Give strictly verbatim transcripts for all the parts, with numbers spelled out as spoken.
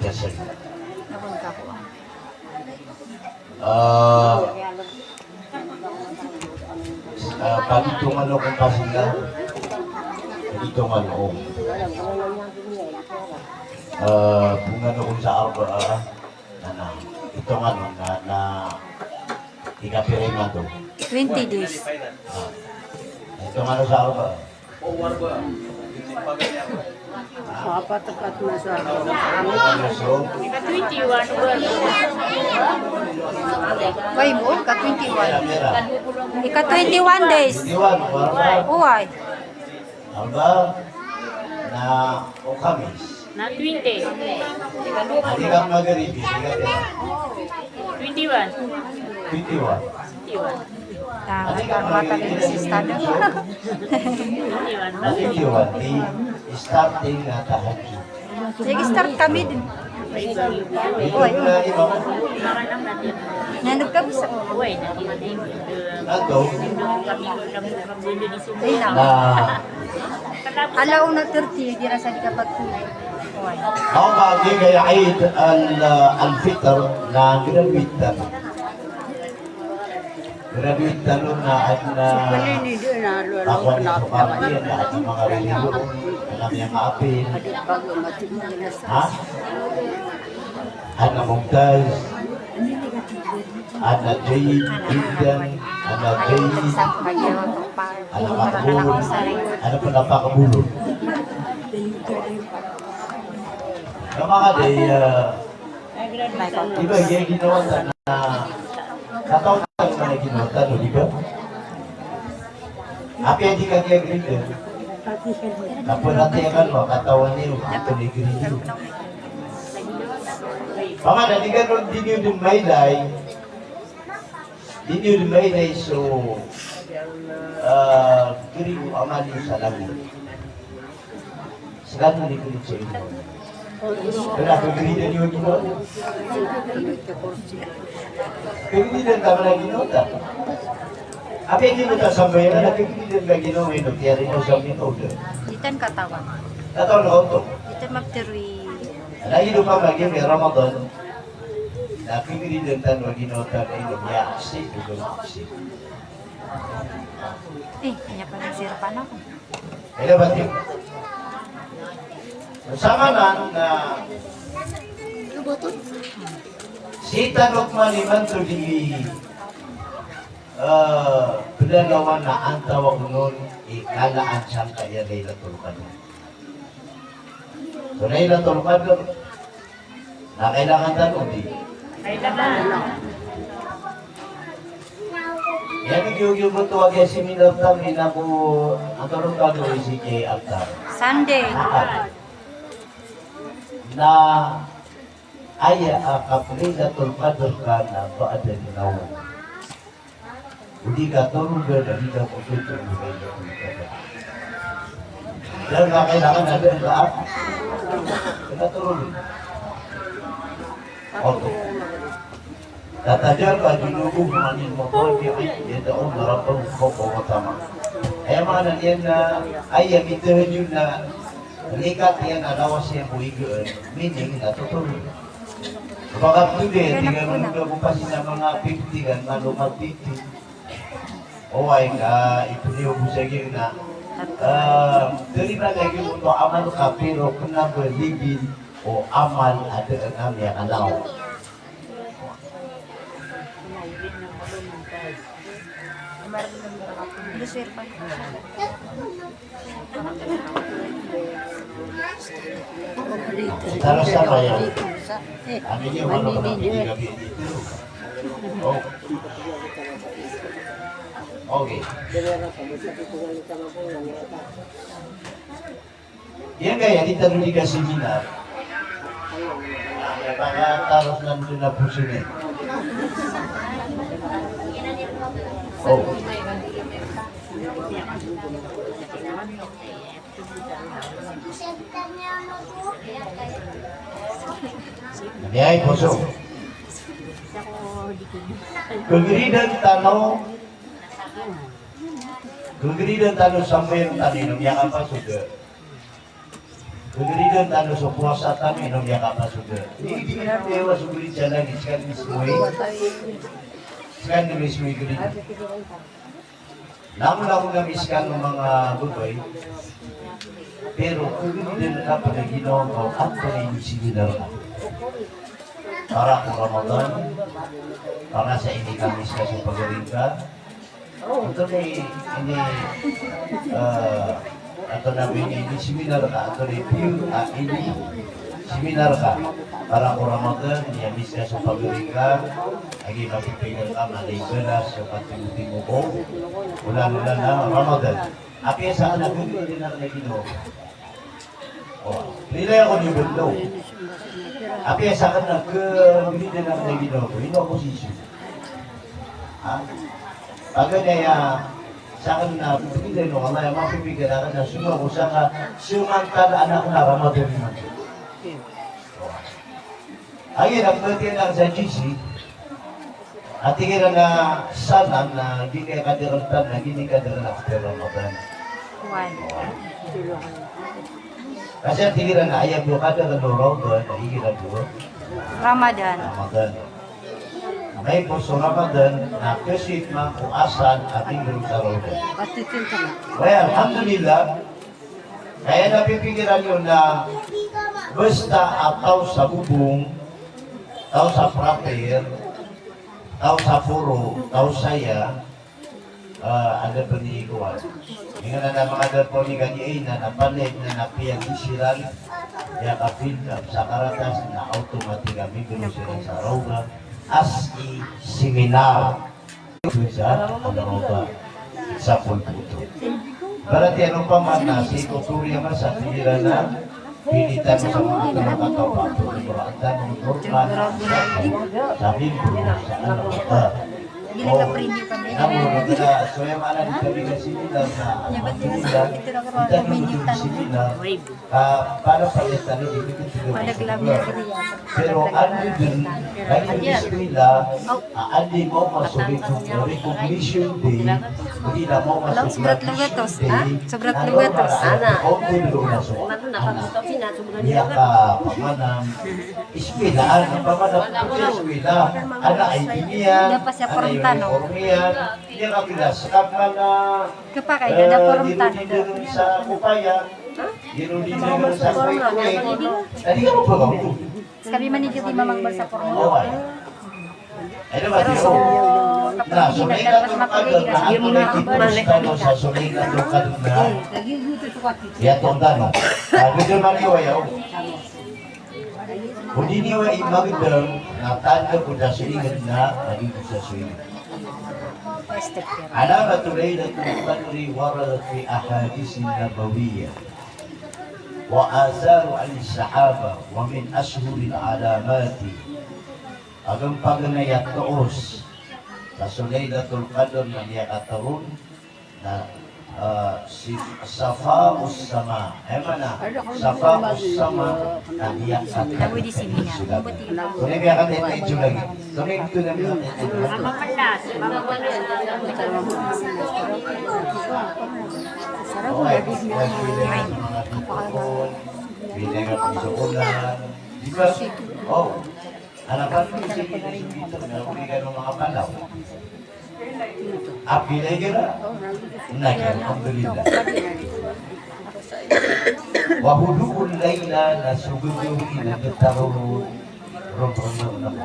Kasay. Ah, ah, paditongan o ko pasila. Paditongan o. Ah, bungan o ko sa Arbaa. Na, na. Itongan o na, na. Ikapira imanto? Twenty days. Ah. Itongan o sa Arbaa. Apat, apat na sa. Ika twenty-one. Oway bo, ika twenty-one. Ika twenty-one days. Oway. Arbaa na o Khamis. Na twenty. Adi ka Maghrib, adi ka twenty-one. Twenty-one. Twenty-one. Tama, tama, tama, si Ustad. Twenty-one. Twenty-one, di starting na tahajjud. Sige, start kami din. Oy, oy. Nandun kami sa. Ato. Ay, na. Na. Ala una thirty, di rasa di kapat ko. Oy. Aw, ba, di kaya Eid al, al-Fitr na graduate. Graduate tano na adn a, ako na so kapatid na adn a manga ririyo, adn a miyakaapil. Ha? Adn a Mumtaz, adn a Jaid, Jiddan, adn a Jaid, adn a Makbul, adn a pn a Pakbulun. Na manga day, ah, Di ba, giya ginawa ta na, katawan ta na ginawa ta, no, di ba? Apiya di ka giya grade. Na pn a tiyakan mo, katawan iyo, apiya di grade. Manga na di ka, no, di niyo dn mailay, di niyo dn mailay so, ah, grade o amal iyo sa langit. Skano di ko di check. Kna kagridan iyo ginawa. Kagridan ta na ginawa ta. Apiya ginawa ta sambayang na kagridan ka ginawa ino, tiyari mo sa ino da. Di tano katawan. Katawan ka oto. Di tano maptharo i. Na ino ka magi may Ramadan. Na kagridan tano ginawa ta ino, ya, si, ino, si. Eh, aya pala si Rapan ako. Aya pati. Samanan na sii tano pman imanto di, eh, pdalawan na antawaa on i kalaan sangkaya Lailatul Qadr. So Lailatul Qadr, na kailangan tano di. Kailangan. Aya di giyogiyoto a giya seminar tano ina ko antaron tano i sii ki altar. Sunday. Na aya a kap-Lailatul Qadr ka na ba'da an-nawm. Odi ka torogan a di ka ko totoro. Da a kailangan a da a katoron. Oto. Tatajafa junubuhum anil madaji'i yad'una rabbahum khawfan wa tama'an. Aya maana niyan na aya mitahajjud na likat iyan a lawas iyan ko igaan, meaning na totoro. Kapakaptod iyan, tig iyan, manoda ko pasin a manga fifty kan, manoda ko fifty. Oway ka, ipniyo bo sa giya na, eh, daripada giyoto a amal ka, piro kna ba level o amal a da a miyakalaw. Tara sa kaya. Ano niyo, ano ka na pinigabit dito? Oh. Okay. Aya kaya di tano di ka seminar. Baka taros na dun na puso niya. Oh. Miyay poso. Gogridan tano. Gogridan tano sambayang tano ino miyakapasoda. Gagaridan tano so powasa tano, ino miyakapasoda. Di, di, di, di, wa so garidan lagi, skan mismo i. Skan mismo i garidan. Langon-langon a miskan o manga babay, pero gagaridan ka pn a ginawa ngka o antonaa i inisiminar ka. Para ko Ramadan, para sa inikamis ka so pagari ngka, antonaa i ini, eh, antonaa i ini, inisiminar ka, antonaa i piyo, ah, inisiminar ka. Para ko Ramadan, iyamis ka so pagari ngka, lagid a mapipingir ka, mala i balas so katimotimo ko, olan-olan a Ramadan. Apiya sakn na gagaridan akn a ginawa ko. O, rilai ako ni bendo. Apiya sakn na gagaridan akn a ginawa ko. Ino ako sii so. Ha? Paganay a sakn na gagaridan o Allah a mapipikir akn na so manga ko saka samantala anak na Ramadan imanto. O. Aya na pati na sa G C, a tig iran a sanan na gii kadakl tano na gii kadakl after Ramadan. Why? Kasi a tig iran a aya bo kadakl o Ramadan, na tig iran bo Ramadan. Ramadan. Amay bo so Ramadan, na kasip man ko asal a tig iran sa Ramadan. Well, alhamdulillah, Kaya na pipikiran iyo na basta a taw sa bobong, taw sa prater, taw sa poro, taw saya, ah, anda pn i kowan. Ingd na manga darpa o nikan i ay na, na panay na, na piyag-isiran, aya ka-fill up sa karatas na automatic a migro siran sa Rawda as a seminar. Sa, ano ba? Sa pulpito. Ibarat iyan opama na sii ko Korea man sa tig iran na pinitan sa mga tulong at ang pagtulong at ang normal sa miyembro sa, ano ba? O, ano ba? So, yung alam ko, kasi nila na, ano, nila, kita nila sila na, Ah, para palitan o di ko tig a. Pero anda dn, lagid o eskwela, ah, anda i maoma so recog-, recognition day, odi na maoma so graduation day, sobra tlo gatos. Sobra tlo gatos. Ana. Miyakapamanam, eskwela, ana, pamanam, eskwela, ana, I T niyan, ana, uniform iyan, miyakaklas, kapana, Kapakay, eh, ada forum tano. Sa kupaya, Skami man i di mamang ba sa porno. Pero so, kapag hindi na, dapat mapagay ka. Iya, tonton tano. Odi niyo i magdam na tanda ko da so ingd na, odi ko da so ingd. Alamatu Lailatul Qadri waradat fi ahadithin nabawiyyah. Wa atharu anis sahabah wa min ashhuril alamati. Paganay a toos sa so Lailatul Qadr na miyakatoron na, ah, si, safa'us sama. Aya maana, safa'us sama na miyakatoron. Tonaa i miyakatoron lagi? Tonaa i, tonaa i miyakatoron? Di ba? O. Ana ba, sii na odi kano manga Palaw. Apilay kira. Na, alhamdulillah. Wa hudu'ul laila na so gagawii na getar o ron, ron, ron, ron.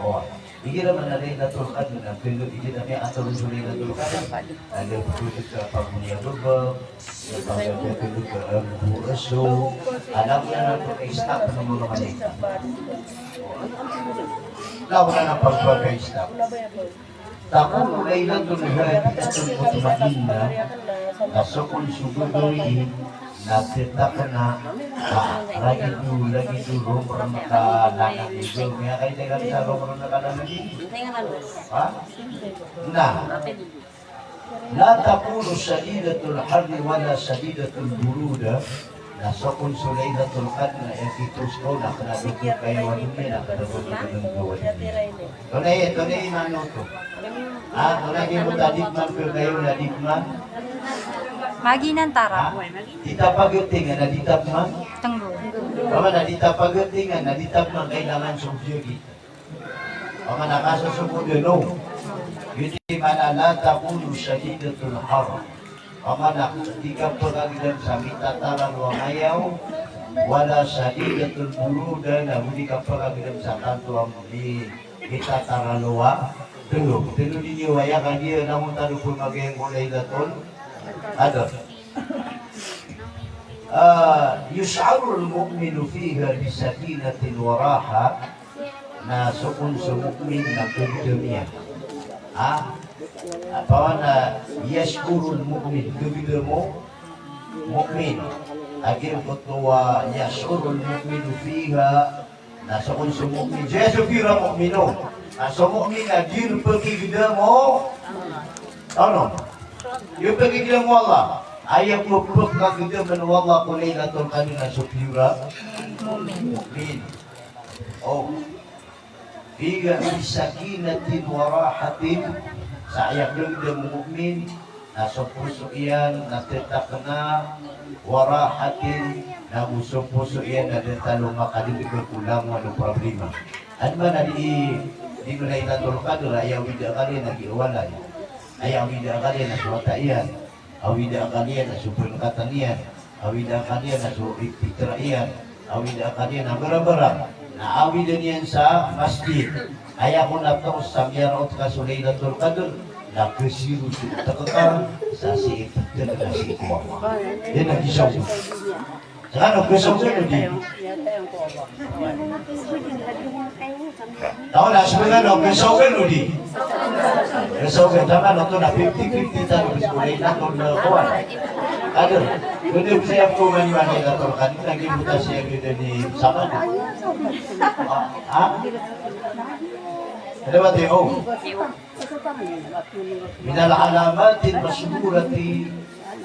O. Igira man a Lailatul Qadr na, pindot igira miyakatoron so Lailatul Qadr, na pindot ka pagmuni a baba, pindot ka, em, bureso, alam na na pagka-stop na manga malaikat. Lawan na pagka-stop. Takunu lailatun hadi'atun mutma'innah, na so kon so gagawii, Na titap na, ah, lagid o, lagid o romrom ka lanang iyan. Miyakainda ka sa romrom ka lanang iyan. Ha? Na. La takunu shadidatul harri wala shadidatul buruda. Na so kon so Lailatul Qadr na aya kito so na kna o kayaw a doniya, na kna o kayaw a doniya. Tonaa i, tonaa i maana oto? Ah, tonaa i mota di pman, pkayo na di pman? Maginan tara. Ha? Di ta pagtingan na di ta pman. Tenggo. Opama na di ta pagtingan na di ta pman kailangan so biyagi. Opama na kasosogodan o. Giyoto i maana la takunu shadidatul har. Opama na di kapagagdam sa mitataralo a mayaw, wala shadidatul buruda, na di kapagagdam sa tanto a mi-, mitataralo a telo. Telo dn iyo aya kagiya langon tano pn magayang ko Lailatul Qadr. Ah, yush'arul mu'minu fiha bisakinatin wa raha. Na so kon so mu'min na kagdam iyan. Ha? Opama na yash'urul mu'min, kagdam o mu'min. Agir koto wa yash'urul mu'minu fiha. Na so kon so mu'min, so piyor a mu'min o. Na so mu'min na di on pkigdam o, ano? Di on pkigdam o Allah. Aya ko pkagdam o Allah ko Lailatul Qadr na so piyor a mu'min. O. Fiha bisakinatin wa rahatin. Sa aya kagdam o mu'min, na so poso iyan na tetakna, wa rahatin, na go so poso iyan na da tano makadagdag ko langowan o problema. Anda man a di, di Lailatul Qadr, aya awida akal iyan na di walay. Aya awida akal iyan na so wata iyan. Awida akal iyan na so pangkatan iyan. Awida akal iyan na so ipitra iyan. Awida akal iyan na barang-barang. Na awida niyan sa masjid. Aya kon a taw sa miyaraot ka so Lailatul Qadr, na kasiro so otak ka sa sii ptr na sii ko Allah. Iyan na gisaw. Saka no, kasaw ka no di. Taw na, sbngan o, kasaw ka no di. Kasaw ka, taman oto na fifty fifty tano, bis ko Lailatul Qadr. Qadr. Kundi bisa ko mani mani Lailatul Qadr, lagi buta siya gede ni sama. Ha? Ada ba tiyo? Minal alamatil mashhurati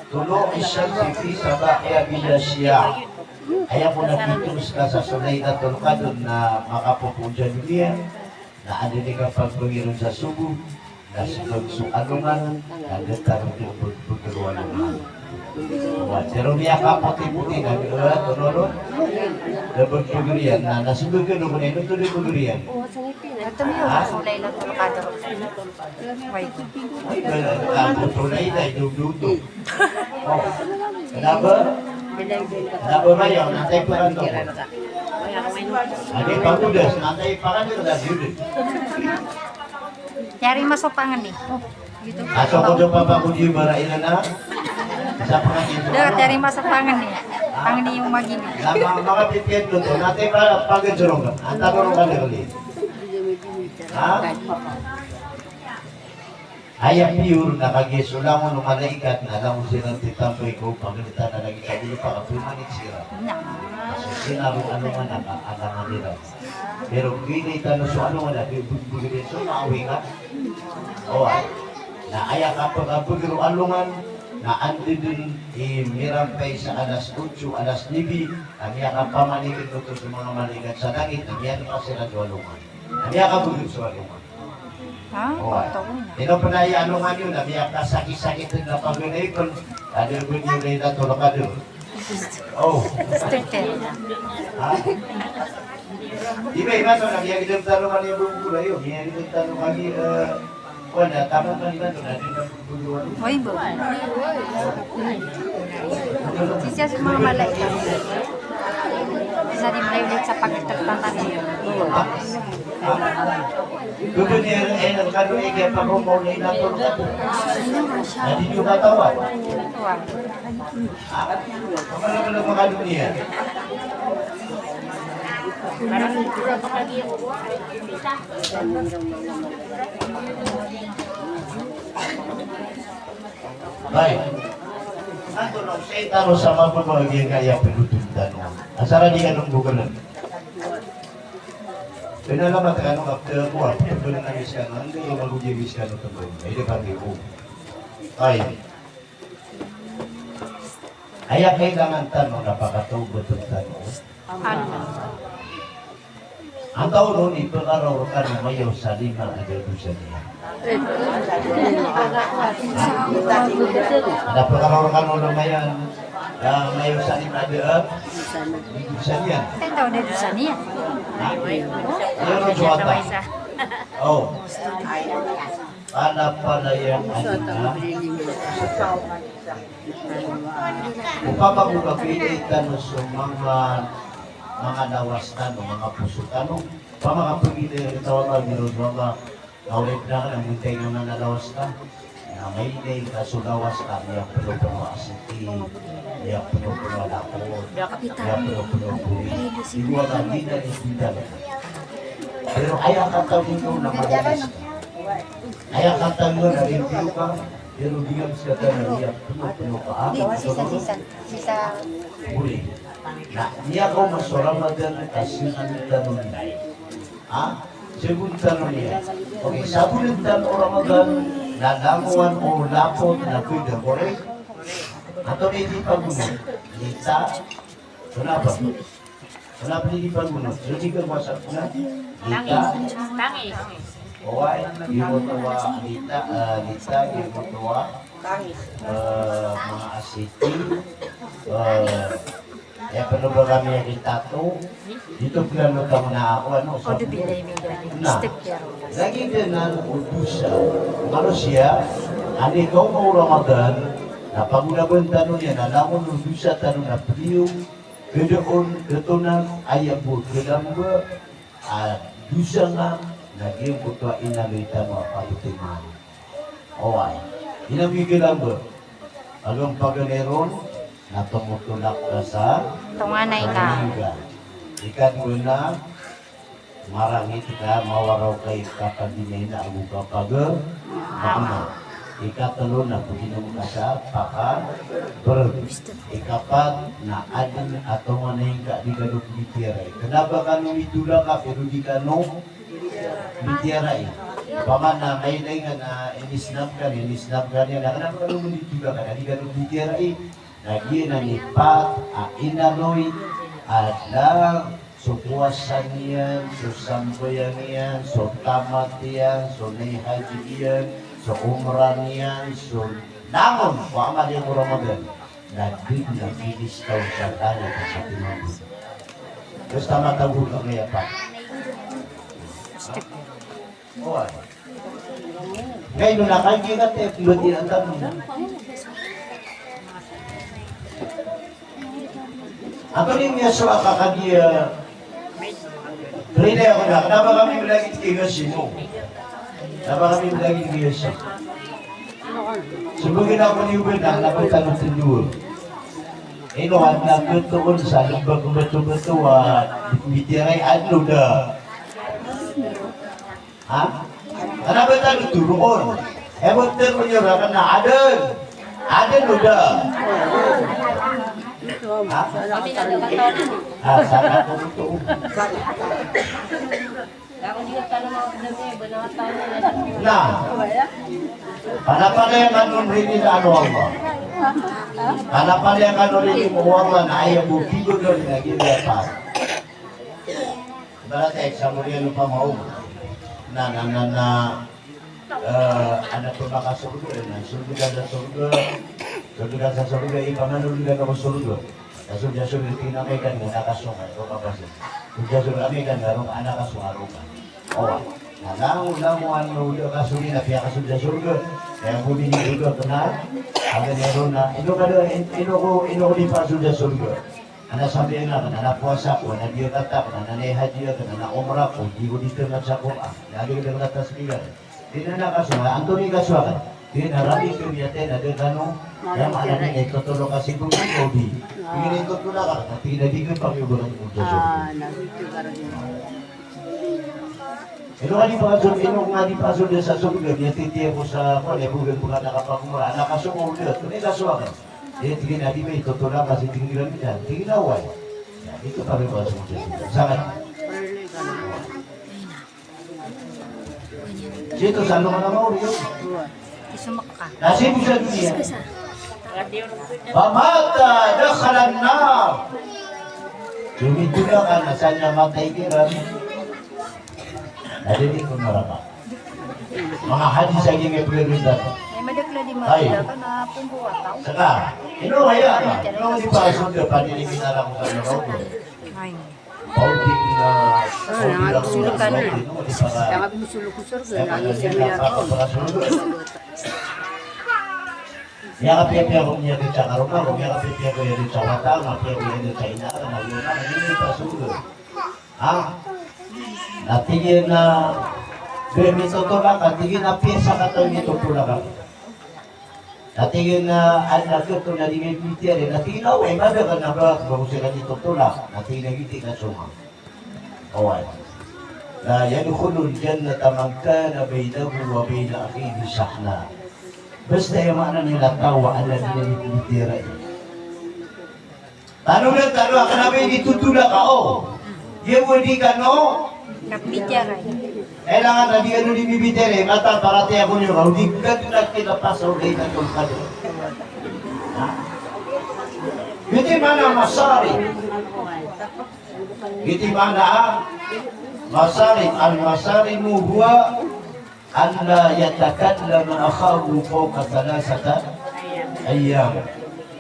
tulu'ush shamsi fi sabahiha bila shiya'. Aya kon a pitharo skaniyan sa so Lailatul Qadr na makapopoon sa doniya, na anda i kapagpangirong sa sobo, na sbag so alongan, na datar ko pag-, pagkero alongan. Wa, pero miyakapoti-poti na, eh, tonoron. Da pagpagariyan, na, na sbag kano kon ino to di pagariyan. Ito miyo, ha? So Lailatul Qadr. Wai ko. Ay, ba, ba, ba, so Laila, ito, ito, ito. O. Kna ba? Kna ba ba iyan? Natay pakanto. Adi, pagodas, natay pakanto, da, yun. Tiyarima so pangni. O. Aso ko do papa ko di bara ina na. Sa pangni. Da, tiyarima so pangni. Pangni iyo magini. Na ma-, makapipiyan ko to. Natay pa, pagajorong. Anta ko rong ka dali. Ha? Aya piyor na kagiya so langon o malaikat na langon siran titambay ko pagalitan na lagid a di pakapimanik siran. Na. Aso siran ro alongan a ka-, alangan iran. Pero gini tano so alongan a di bud-, bud-, so mawi ka. O, ay. Na aya kapag-, kapagiro alongan, na anda dn i mirampay sa alas otso, alas nuebe, na miyakapamanik oto so manga malaikat sa langit, na miyakapasira so alongan. Na miyakabagr so alongan. Ha? O, ay. Ino pn aya alongan iyo, na miyakasakit-sakit dn a paganay pn, anda dn iyo na ina tolok ado. O. Strict. Ha? Di ba, iba so na miyagidam tano kani a bubura iyo, miyagidam tano kani, eh, wala, tama kani ba to, na di na bubura. Oi, bo. Sisiya so manga malaikat. Isa di malaikat sa pagtatantang. Ha? Ha? Bubura niyan, eh, nagkado, eh, kaya pag-umuli na to. Na di niyo katawan. Katawan. Baik. Anto na sii tano sa mapapagiyangkaya pagutong tano. Asar a di kano mbogalan. Pinalamat kano kapte ko a pagutong na miskano. Anto na magugi miskano tembay. Ay, di pati ko. Ay. Aya kailangan tano na pakatawbatn tano. Amin. Antaa on i pkaraw rkano mayaw sa lima a da a dosa niyan? Na pkaraw rkano na mayaw, na mayaw sa lima a da a dosa niyan. Antaa on a dosa niyan? Ha? Iyan on so wata. O. Palapalaya a lima. Opama ko kapiya tano so manga, manga lawas tano, manga poso tano. Opama ka pagilay kita o Allah, biro so Allah, na oripn akn a mintay nga manga lawas ka. Na mailay ka so lawas ka, miyapnopno a siki, miyapnopno a lapot, miyapnopno a bori. Ibo a ka di na di pintal. Pero aya katawi ko na madalas ka. Aya katawi ko na rintiyo ka, pero di ka mskatan na miyapnopno ka a, sisa, sisa, sisa. Bori. Na, miyakaoma so Ramadan a siran tano niyan. Ha? Sabon tano niyan. Okay, sabon tano o Ramadan, na langowan o lapot na pwede, correct? Antonaa i di pagonot? Lita. Kenapa? Kenapa di di pagonot? Jadi ka masa na? Lita. Tangis. Oway, giyoto a lita, eh, lita, giyoto a, eh, manga asiti, eh, Aya pn o ba kami a di tato, di to pn o tama na ako, ano, sa. Na, lagid anan o dosa. Manosiya, anda i kaoma o Ramadan, na pagonaban tano niyan, na langon o dosa tano na pdiyo, kd on, kd on a aya bo, kd on ba, a dosa nga, na giyangkoto a inaloy tano a palotiman. Oway. Ino migilamba? Ago paganay ron, na tomotolak ka sa tonganay ka. Ikadowa na, marangit ka, mawaraw ka i kapaginaina ago kapagmama. Ikatlo na, pginom ka sa pakabrg. Ikapat na, adn a tonganay ngka a di kano pmbitiyarai. Kna ba kano mitolak a pero di kano pmbitiyarai. Opama na mailay ngka na inisnam ka, inisnam ka niyan, na kna ba kano mitolak a di kano pmbitiyarai. Na giyanan i pat a inaloy a da so powasa niyan, so sambayang iyan, so tamat iyan, so naihaji iyan, so umrah niyan, so langon ko amal iyan ko Ramadan. Na di na bilis taw sa tano ka sa tinambo. Basta matawag ang iyapa. Oway. Kay no na kagiya ka te, pembetian tano. Antonaa i miyasowa ka kagiya, rilai ako na, kna ba kami mlagid ki Yosimo? Kna ba kami mlagid ki Yosimo? Smbagin ako niyo ba na, kna ba tano tndo? Ino adn a katoon sa lmbag mbatobato a mbitiyarai, adn o da? Ha? Kna ba tano toroon? Aya bo tero niyo rakn na adn. Adn o da? Ha? Ha, sa katoon. Na, panapanaya kano rini na ano Allah. Panapanaya kano rini o Allah na aya bo bigo na rini a giya pa. Ibarat a example iyan opama o. Na, na, na, na, eh, adn a pmakasorga, na sorga ka sa sorga, sorga ka sa sorga, ipamanolog ka ko sorga. Ka sorga, sorga, tig iyan a amay ka dn na kasong, o kapasad. Sorga, sorga, amay ka dn na roo, ana kasong a roo ka. O, na langon, langon o da kasorga na piyakasorga, sorga. Kaya ko di sorga kna, agan iyan ron na, ino ka da, in-, ino ko, ino ko di pasorga, sorga. Ana sambayang akn, ana powasa ko, ana diyakata akn, ana naihaji akn, ana umrah ko, di ko di tngan sa Qur'an. Na di ko di tngan sa tasbih akn. Di na na kasowa, antonaa i kasowa akn? Di na rabi ko miyatay na di kano, aya maana niyan na ikatolak ka sii ko di. Di na ikatolak akn, na tig iyan a di ko pangiobalan ko sa sorga. Ah, na di ko pangiobalan. Ino ka di pasorga, ino ka di pasorga sa sorga, miyatitiya ko sa, ko, aya bo giyangkoto a kapagumrah, ana kasowa ko, antonaa i kasowa akn? Di, tig iyan a di ba, itotolak ka sii tinggiran iyan. Tig iyan a oway. Na, di ko pangiobalan ko sa sorga. Sangat. Sii to sa alongan a maori. Na sii bo sa doniya. Famata dakhalan nar. Domitolak ka na sa niyan matay kiran. Adi di ko naraka. Manga hadis a giyangkai a pagari tano. Ay, madakl a di. Ay. Madakan a pungko a taw. Saka, ino aya ka? Ino di pa so da pa di minara ko sa naraka. Ay. Pauting na, ah, pauting na, sulukan na. Ino di pa ka. Kaya nga binusulok ko, sir, kaya nga binusulok ko. Miyakapiyapiya ko niyan di sa karoma ko, miyakapiyapiya ko niyan di sa wata, mapiya ko niyan di sa ina, na wata, na wata, na wata. Ha? Na tig iyan a, "Baya mitotolak ka?" Tig iyan a, "Piyasa ka taw mitotolak ako." Na tig iyan a, "Adn a giyoto na di nga mitiyari." Na tig iyan a, "Oway, madakl na ba, ba ko siran mitotolak?" Na tig iyan a, "Giyoto i kasong ka." Oway. "La yadkhulul jannata man kana bainahu wa baina akhihi shahna." Basta aya maana niyan na taw a adn a di niyan mitiyari. Tano dn, tano a kna ba initotolak ka, o. Giya bo di kano. Kapitiyarai. Kailangan na di kano di mipitiyarai, mataan paratiyaya ko niyo, o di ka dn a kinapasaw Laylatul Qadr. Ha? Giyoto i maana a masarim. Giyoto i maana a masarim. Al-masarimu huwa an la yatakallama akhahu fawqa thalathati ayyam.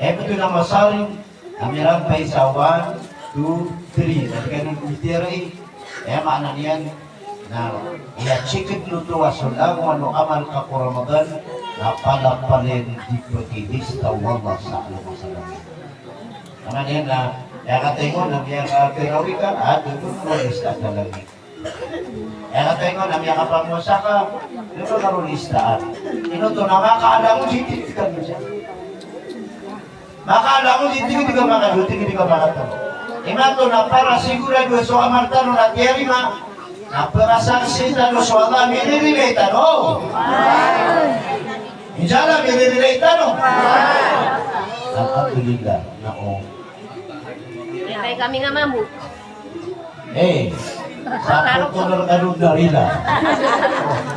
Aya pitharo a masarim, na mirampay sa one, two, three. Na di kano mitiyari, aya maana niyan na aya chikd oto a so langowan o amal ka ko Ramadan, na palapalin di pkilista o Allah sa alongan sa langit. Aya maana niyan na, aya katii ngka na miyakatirawi ka, a, doon ko lista sa langit. Aya katii ngka na miyakapamowasa ka, doon ka roo listaan. Ino oto na makaalang o di tig ka, di ka makaalang o di tig ka, di ka makaalang o di tig ka, di ka makaalang. Imanto na para sigurado so amal tano na tiyarima, na pakasaksi tano so Allah, miririlai tano. Insha Allah, miririlai tano. Alhamdulillah. Na o. Kay kami nga mambo. Eh, sapolo tolo rk a dondar ila.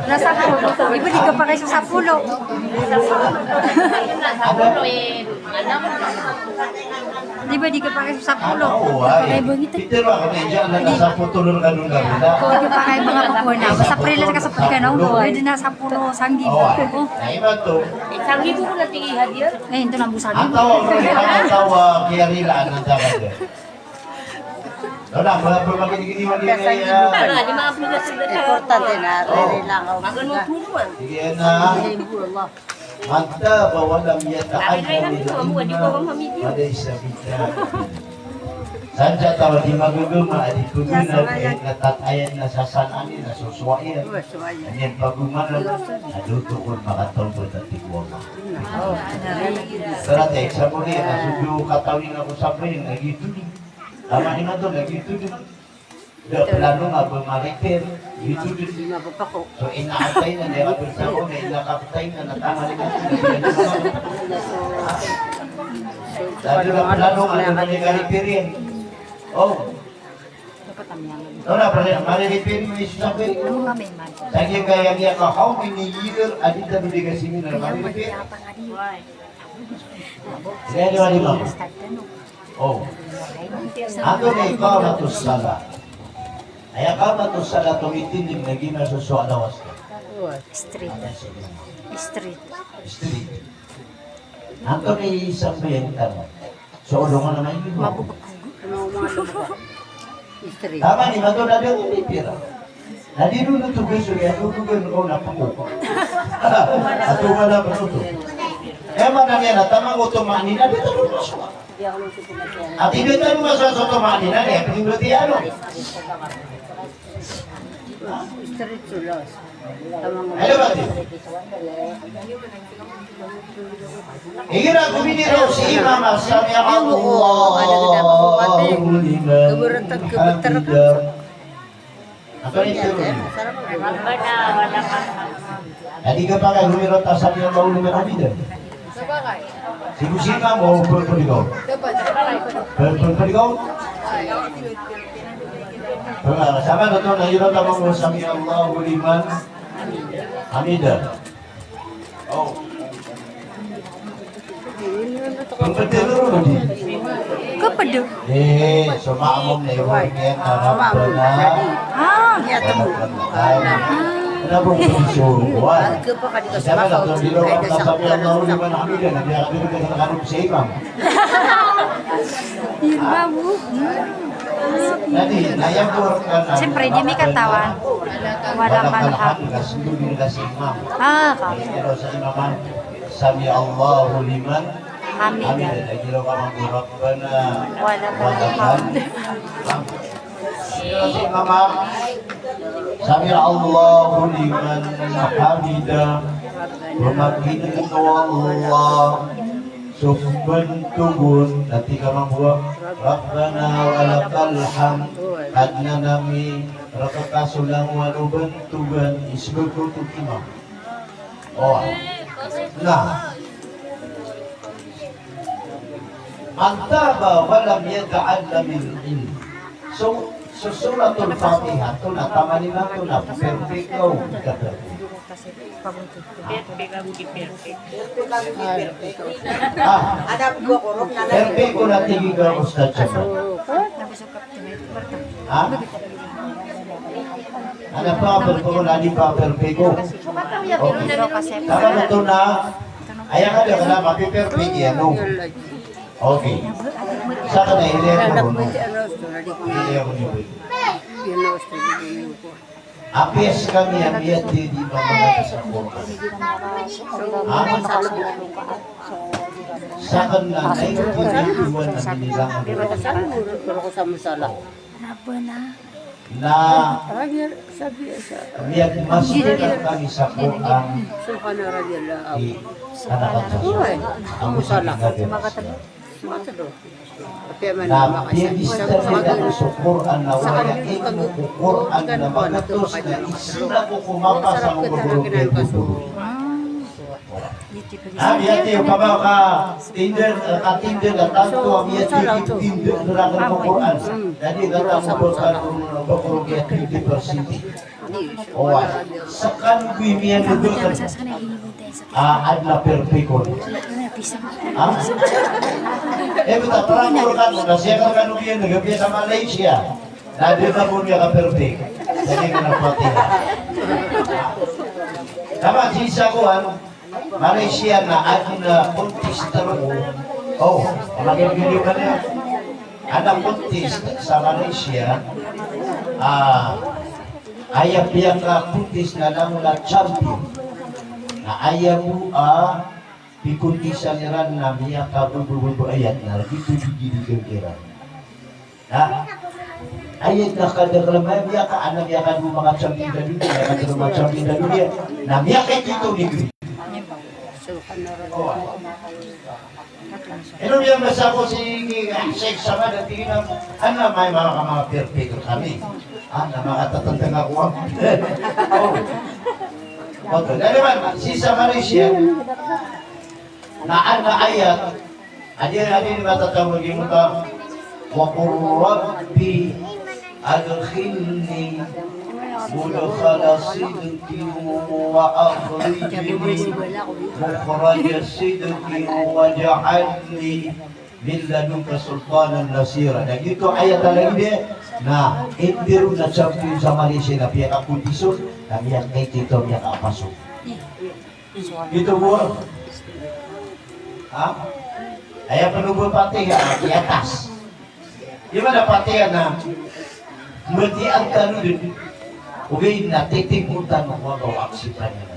Na sapolo. Di ba di ka pakay so sapolo? Di ba di ka pakay so sapolo? Ano, o, ay. Pitero ako na dyan, na sapolo tolo rk a dondar ila. Di ka pakay mga pagkuhan na. Basta prayer ka sa pagkanaw. Pwede na sapolo sanggi. O, ay. O. Na iba to. Sanggi ko na tig i hadiya. Eh, ito na bo sanggi. Ang tawag, ang tawag, kaya rila, ang tawag. Wala, wala pa makikinig. Importante na, ririlang ako. Sige na. Man taba wa lam yata'allamil ilma falaysa biqa'in. Sadn sa taw a di magagama a di pganad, aya na tatayan na sasanaan iyan, na sosowa iyan. Aya pagamanan na da oto kon makatawbat a tig o Allah. Sarata, example iyan, na so di katawi na ko sabay, na giyoto di. Tama di mato, na giyoto di. Da plano nga ba ma-repair, giyoto di. So, inaatay na, na ira pn sa ko, na inakaptay na, na tama di mato, na giyoto di. Lalo na plano nga ba ma-repair iyan. O. Ito na, pare, ma-repair mo iso sa ko. Sa giya kaya niyan ka, how many year a di tano di kasiminar ma-repair? Sige, di ba, di ba? O. Antonaa i iqamatus salah? Aya iqamatus salah oto mitindg na giya masosowa a lawas. Street. Street. Street. Antonaa i sambayang tano? So, olo nga na mainggo. Mabubuk. Tama ni mato na dn di pira. Na di dn oto giya so, aya dn oto giya na poko. Ato nga na poko. Aya maana niyan na taman o tuma'nina, di tano masowa. Ati di tano masowa so tuma'nina, aya pn di ano. Ano ba ito? Igira ko miniraw si imam a sami'allahu liman hamidah. Ano ito? Adi ka pakay miniraw ta sami'allahu liman hamidah. Sii ko si imam o pphdigaw? Pphdigaw? Sama na oto na igira ta mambo sami'allahu liman hamidah. O. Pphdigaw di. Kapag Eh, so maamom na iwan niyan na Rabbana. Ah. Rabbana. Rabbana. Sami Allahu liman hamidah. Siyempre, di mi katawan. Walakal hamd. Ah, ka. Sami Allahu liman Hamidah. Hamidah. Lagid o Rabbana walakal hamd. Sami Allahu liman hamidah. Pamakin'g o Allah so pntogon, na tig a mambo a Rabbana walakal hamd. Kadnan ami, rka so langowan o bantogan, isbk oto ki Imam. Oh. Na. Man taba wa lam yata'allamil ilm. So, so Suratul Fatiha, oto na taman imanto na perfect o di ka perfect. Ah. Perfect o na tig iyan, Ustadh Jamal. Ha? Adn a paper ko, na di paper ko. Okay. Taman oto na, aya ka da kna mapiperpik iyan, no? Okay. Sakn na ilay ko ron, no? Ilay ko ron. Apiya skami a miyathay di mamangata sa Qur'an. Ha? Sakn na ninety-nine na minilangan. Rabbana. Na miyagmaster kami sa Qur'an. Subhana rabbiyal a'la. Di anak sa Qur'an. Ang gusto nga din. Na piyagista niyan so Qur'an na wala ilmu ko Qur'an na magatos na isa ko kumapasa ko Qur'an. Ah, miyathay, opama ka tindg, eh, ka tindg a tanto a miyathay ki tindg a rakn ko Qur'an. Dadi ka tanto ko Qur'an, ba ko miyathay twenty percent. Oway, skano bo i miyandodotn a adn a perfect on. Ha? Eh, btad, pran ko rkano, na siyakn rkano miyandodot, piya sa Malaysia. Na di ka bo miyaka-perfect. Dadi ka na Fatiha. Taman sii sa kowan, Malaysia na adn a contest roo. Oh, magigiliw ka niyan. Adn a contest sa Malaysia. Ah, aya piyaka-contest na langon a champion. Na aya bo a pikontisan iran na miyakabababa ayat na lagid oto di gilid iran. Ha? Ayat na kadakl a miyaka, adn a miyakadn a manga champion sa doniya, miyakatlo a manga champion sa doniya, na miyakaito i negri. Ino miyambasa ko si, ah, Sheikh Samad, a tig iyan a, adn a manga, manga perfect rkami. Adn a manga tatantang ako. Oh. Oto, dadi man, sii sa Malaysia. Na adn a ayat, adi, adi, matatago giyangkoto a, "Wa qul rabbi adkhilni mudkhala sidqin wa akhrijni mukhraja sidqin waj'alni min ladunka sultanan nasira." Na giyoto ayat a lagid iyan, na intiro na champion sa Malaysia na piyaka-contest on, na miyakaito, miyakapasok. Ito bo. Ha? Aya pn o ba Fatiha, iyatas. Di ba na Fatiha na, matiya tano dn. Ogaid na titimo tano ko ba o aksipan iyan.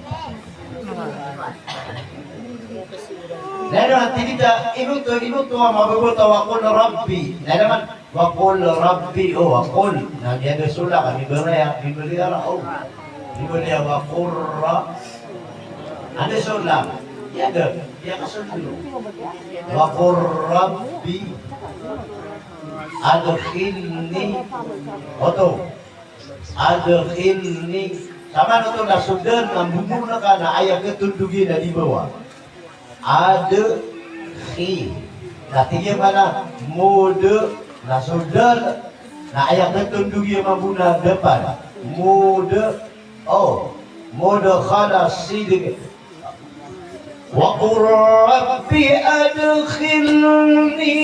Na ino, tig iyan, ino oto, ino oto a mababata a wa qul rabbi. Na ino man, Wa qul rabbi, o, wa qul. Na miyada so la, ka mibaya, mibaya ra, o. Mibaya wa qul ra-, anda so la? Miyada, miyada so la. Wa qul rabbi adkhilni. Oto. Adkhilni. Taman oto na so dal, na mbomor na ka na aya katondog iyan na di bawa. Ad, khi. Na tig iyan a mud, na so dal, na aya katondog iyan mambo na dapat. Mud, o. Mudkhala sidq. وقل رب أدخلني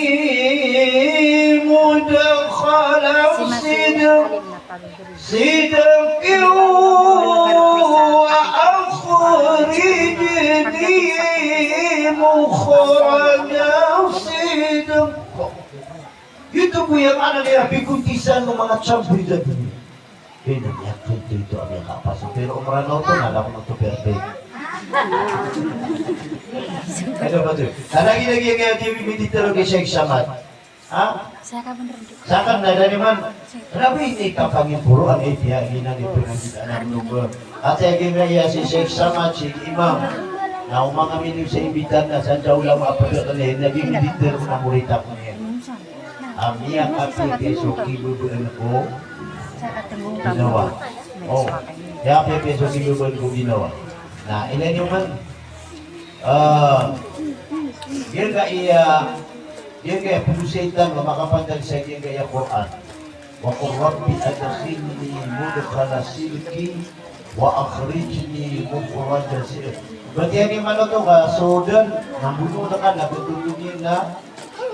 مدخل صدق، صدق وأخرجني مخرج صدق. Ito bo i maana niyan, pigontisan o manga chambridan. Ino, miyakinto ito a miyakapasok. Pero o Mranaw oto na, alam ko oto, perfect. Ano ba ito? Lagid-lagid a giya di meditar o Sheikh Samad. Ha? Sakn na da niyo man. Rabi ini kapangimporo a ipiyaginan i pangagita na mnumba. Ati a giya si Sheikh Samad, si Imam. Na o manga miniw sa imbitar na sa ulama a pagkakalihin na di meditar na murid ako niyan. A miyakapipiya so kibabaan ko ginawa. O, miyakapipiya so kibabaan ko ginawa. Na ilay niyo man, ah, giyangkaya, giyangkaya polo saitan a makapantag sa giyangkaya Qur'an. وقل رب أدخلني مدخل صدق وأخرجني مخرج صدق. Batiya niyo man oto ka so dn, na mbonoon ka na ptondog iyan na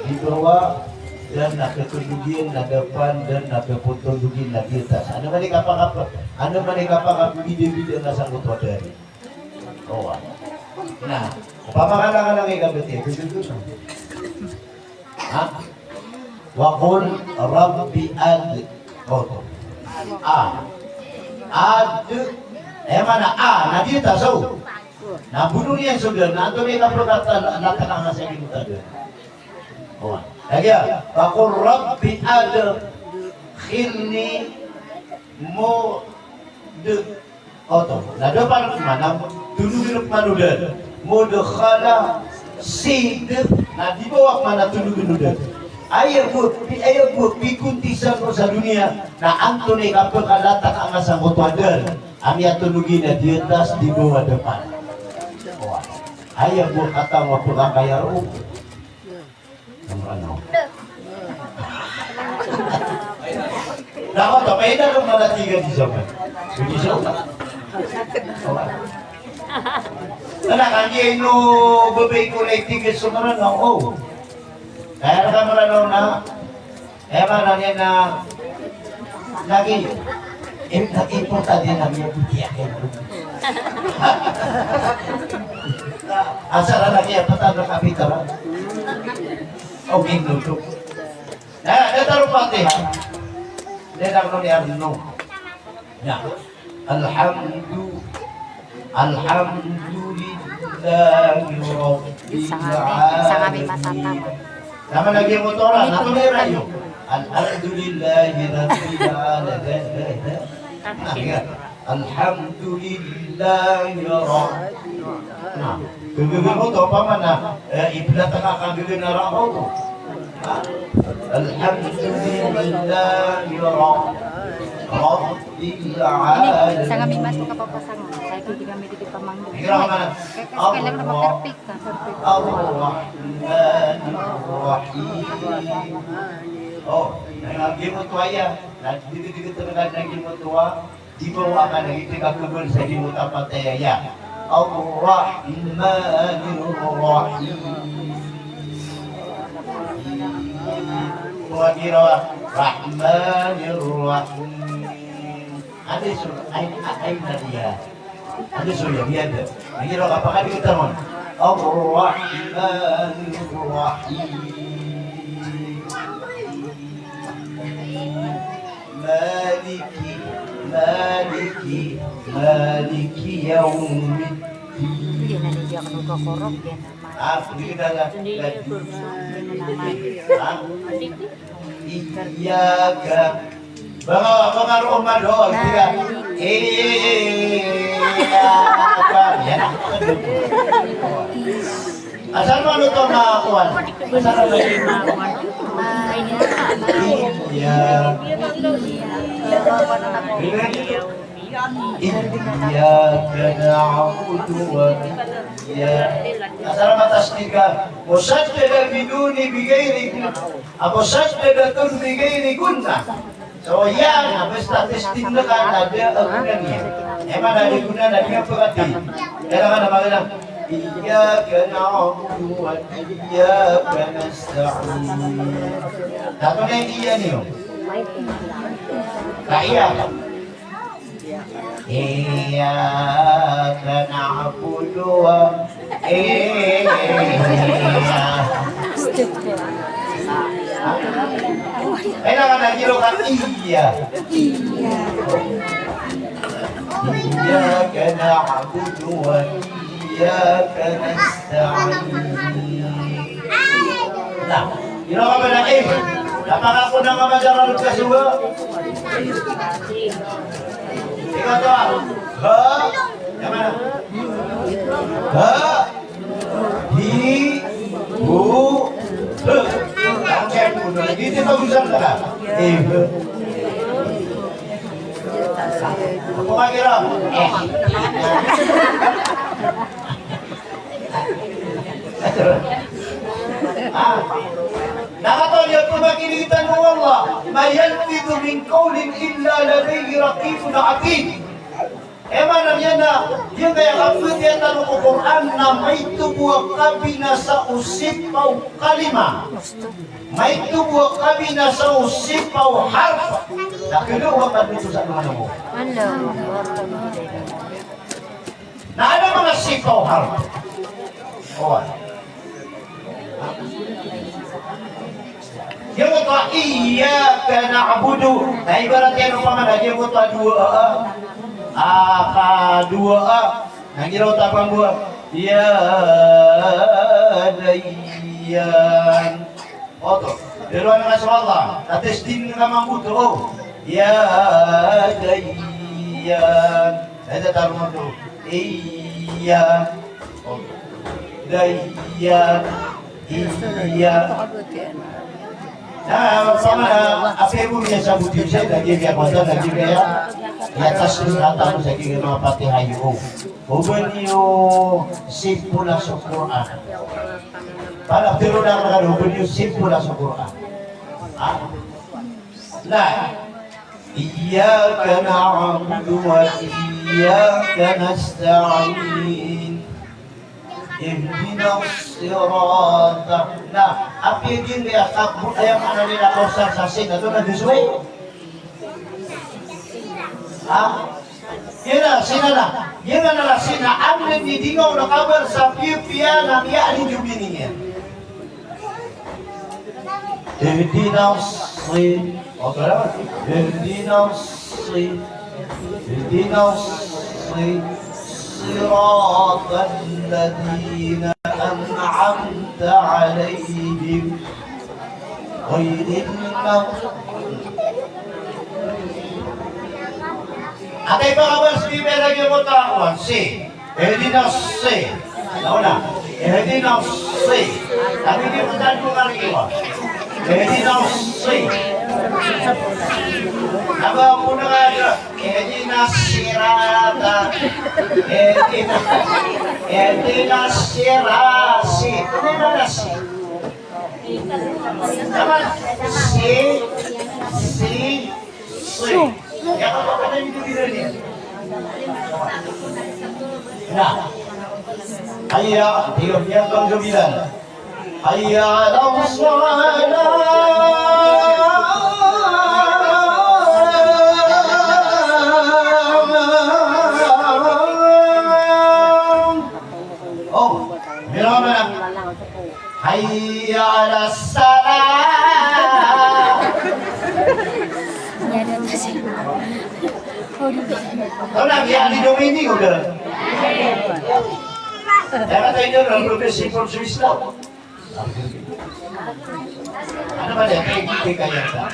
di bawa, dn na ptondog iyan na dpan, dn na ptondog iyan na di atas. Ano man i kapakap-, ano man i kapakapmbidabida na sangkoto a dn. O, na, opama ka na, ka na, ka na, ka na, Ha? Wa qul rabbi ad-, oto. A. Ad-, aya maana a, na di ta so. Na bonoon iyan so dn, na antonaa i kapakalatak angka sa giyangkoto a dn. O. Lagid iyan, wa qul rabbi adkhilni mud-, Oto, na da pn a maana, tondogn pman o dn. Mudkhala sidq, na di bawa pman a tondogn o dn. Aya bo, aya bo pigontisan ko sa doniya, na antonaa i kapakalatak angka sangkoto a dn a miyatondog iyan a di atas, di bawa, dpan. Oway. Aya bo katawan a pkakaya roo. Ano? Dapat apa ini, ano, malatigan di zaman. Di zaman. Ano, kan dia ino bebay ko na itigas so Mranaw, o. Kaya ka Mranaw na, eh, mana niya na, lagi, im-, lagi po tadi na niya, buti ako. Asal na niya, patan na kapitara. Okay, no, no. Na, na taro Fatiha. Na, na, no, no, no. Na. Alhamdu-, alhamdulillahi rabbil alamin. Isa nga mi, isa nga mi masata. Nama lagi motora, nama lagi rayo. Alhamdulillahi rabbil alamin. Nah, ya. Alhamdulillahi rabb-, na, gagagan oto, opama na, eh, iblat ka, gagagan a ra oto. Ha? Alhamdulillahi rabb-, rabbil alamin. Ini, sanga mi mas ko kapapasangan. Saya ko di kami di pamanggi. Kaya, kaya lang na ma-perfect ka, perfect. Ar-Rahmanir Rahim. O, na, lagi moto aya. Na, dikit-dikit na lagi moto a. Di ba, wa ka na, iti ka kebal sa di mo tapat aya. Ar-Rahmanir Rahim. Wa kira Rahmanir Rahim. Ada so, ay, ay, na dia. Ada so, ya, dia ada. Lagi ro, apa ka di kita mon? Ar-Rahmanir Rahim. Maliki, maliki, maliki yaumiddin. Hindi na niya ako nagkakorok, yan naman. Ah, hindi na lang. Hindi na lang. Ha? Iyyaka. Banga, banga roon man, o, hindi na. Iyyaka. Yan. Asal man oto makakuwan? Asal man oto? Iya. Iyyaka na'budu wa iyyaka. Asal man tasdid ka. Musaddada biduni bighairi. Ago saddadatun bighairi gunnah. So, iya na basta tasdid na ka na da a gunan iyan. Aya maana a da a gunan na di nga pagati. Kailangan na magana. Iyyaka na'budu wa iyyaka nasta'in. Tatone iya niyo. Ka iya. Iyyaka na'budu wa iyyaka. Kailangan na giro ka iya. Iyyaka na'budu wa iyyaka nasta'in. Na, ino ka ba na, eh? Napakakuna ka ba dyan, Lord, ka suga? Ikaw to, ah. Ha? Tama na. Ha? Hi? Hu? He. Ang kaya po doon. Dito pag-usap ka na. Eh, he. Ako ka kira. Eh. Ah. Na katawan iyo, pamakinigtan mo, Allah. Ma yalfidhu min qawlin illa ladayhi raqibun atid. Aya maana niyan na, giyangkaya kapthiyaya tano ko Qur'an na maito bo a kabinasa o sipa o kalima. Maito bo a kabinasa o sipa o harf. Na kena o kapthiyaya tano ko. Na adn a manga sipa o harf. Oway. Giyoto a iyyaka na'budu. Na ibarat iyan opama na giyoto a dowa a, a, ka dowa a. Na giyoto a pambowa. Ya Dayyan. Oto. Dalowa na ka so Allah. Tatis din ka mamboto. Ya Dayyan. Saya taruman to. Iya. Oto. Dayyan. Iya. Na, opama na, apiya bo miyasabot iyan sa lagid iyan, lagid iyan. Iya, tas na tamo sa lagid iyan manga Fatiha iyo. O ba niyo simple a so Qur'an. Para pero na ka, o ba niyo simple a so Qur'an. Ha? Na, iyyaka na'budu wa iyyaka nasta'in. Ihdinas sirata. Na, apiya giyangkaya kabot aya maana niyan a kaosar sa sin, ato na di so ay. Ha? Ina, sina na. Ina na sina, anda ni dingaw na kabar sa pipiya na miya ni jumini niya. Ihdinas si-, oto na? Ihdinas si-, ihdinas si-, siratal ladhina an'amta alaihim. Ghairil mag-, atay ba ka ba sa Biblia lagi mo takuan, si, ihdinas si-, ano na? Ihdinas si-, ano yung tanda ko nga rin iwan? Ihdinas si-, ano po na nga yun? Ihdinas sirata. Ihdinas, ihdinas sirasi. Ano na si? Si, si, si. Na. Hayya, tiga, tiga, tiga, tiga. Hayya ala salah. Oh, mira mana? Hayya ala salah. Wala, ya, di Dominic, udah. Dapat tayo doon, ang progressive for Swiss daw. Ano ba yan? Kaya hindi kaya ka?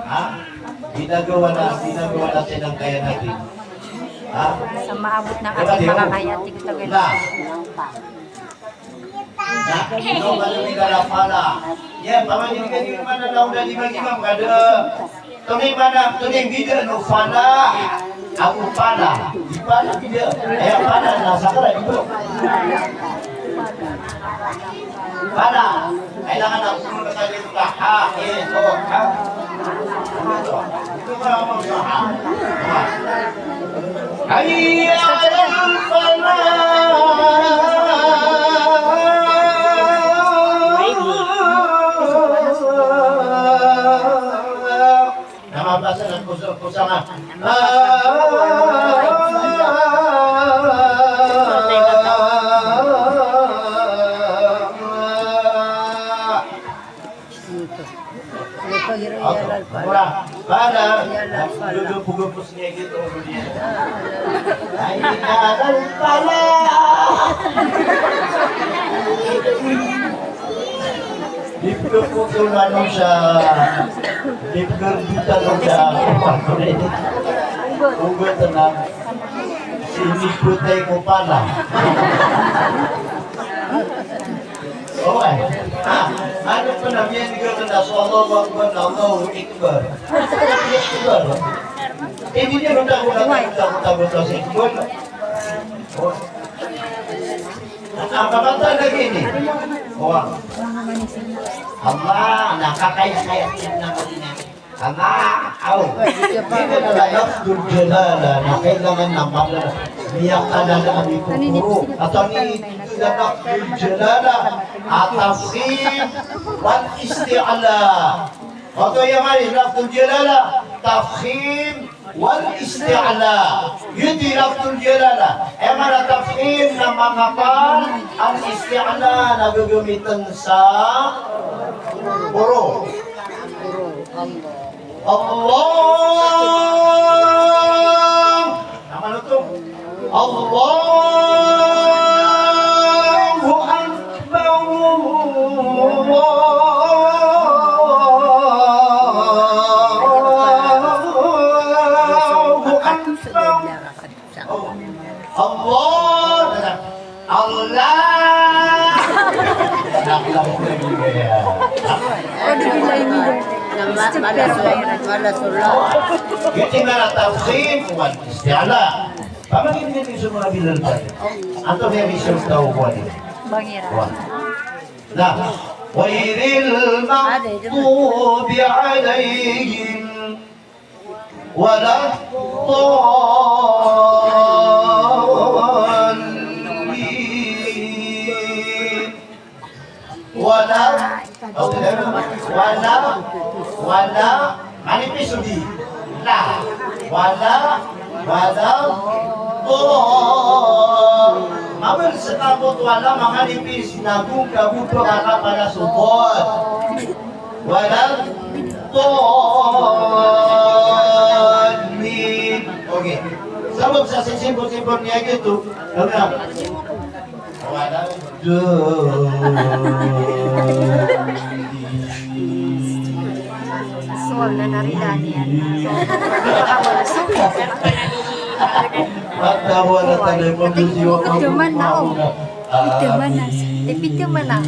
Ha? Ginagawa na, ginagawa natin ang kaya natin. Ha? Sa maabot ng ating makakaya, tigil-tagil. Na. Na, ino ba yung tigala pala? Yan, pamangilikan nyo naman ang nauna ni Mang Imam, kada Tonay mana, tonay bida o falah ago pala. Di pala bida. Aya pala na sakala, di ba? Pala. Kailangan ako muna kayo ka ha, eh, o, ha? Ito ka naman sa ha. Hayya alal falah. Basa na kusang-kusang, ah. Para, para, dudu pugupus niya gitu. Ay, alal pala. Di pugupus manosiya. Di pugupus manosiya. Ugo tenang. Sini putay ko pala. Oway. Ah, ano pa na miyan nga na so Allahu Akbar, Allahu Akbar. Akbar. Hindi niya ruta ko na tago, tago, tago, tago, tago, tago. Oh. Ang kamata na gini. Oh. Allah, nakakaya-kaya na ko niya. Ama, aw. Ino na lafdul jalala na kailangan na mala-, miyakalalaan i kokoro. At ang ino na lafdul jalala, a tafkhim wal isti'la. Oto iya mani lafdul jalala, tafkhim wal isti'la. Giyoto i lafdul jalala. Aya maana a tafkhim na makapal, al isti'la na gagamitn sa kokoro. Allah. Nama luto? Allahu Akbar. Allahu Akbar. Allah. Allah. Giyoto i maana a tafkhim wal isti'la. Pamangnin iyan so manga bilal tano. Antonaa i risulta o kowan iyan? Wah. Na, ghairil maghdubi alaihim waladdallin. Wala, wala, wala, manipis o di. La, wala, wala, to. Mabal sa kabot wala, manipis, na gong ka buto, kaka para so bot. Wala, to. Okay. Sabap sa sisimbol-simbol niya gioto. Ano na? Wala. Sual na narilaan iyan. Ito man na, o. Ito man na. Ito man na.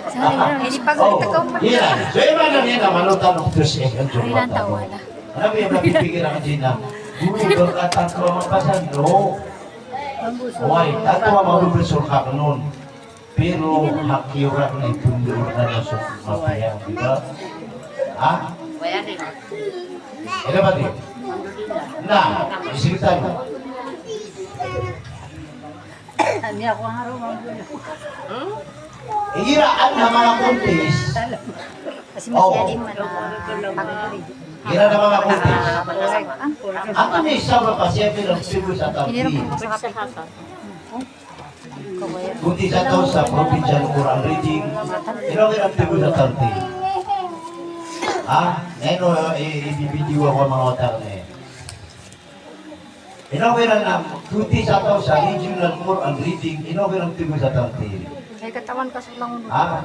Sorry, hindi pa ko ito ka umat. Iya. So, iba na niya na malutan ang Diyos, eh, ang Diyos. Ay, natawa na. Ano ba yung napipigilan ka dyan na? Guru, baka tatlo ang pasan, no? Oway, tatlo a mabobsor ka kn on. Pero hakiyo rakn i pndo rakn a so mapayag, di ba? Ha? Ida ba di? Na, isiritan. Igira adn a manga contest. Oh. Igira adn a manga contest. Antonaa i sabap a siyapira tigo sa thirty? Contest sa taw sa provincial Quran reading. Ino kiran tigo sa thirty? Ha? Na ino i, i, i video ako a manga wata niyan. Ino kiran a contest sa taw sa regional Quran reading, ino kiran tigo sa thirty? Ay, katawan ka so langon. Ha?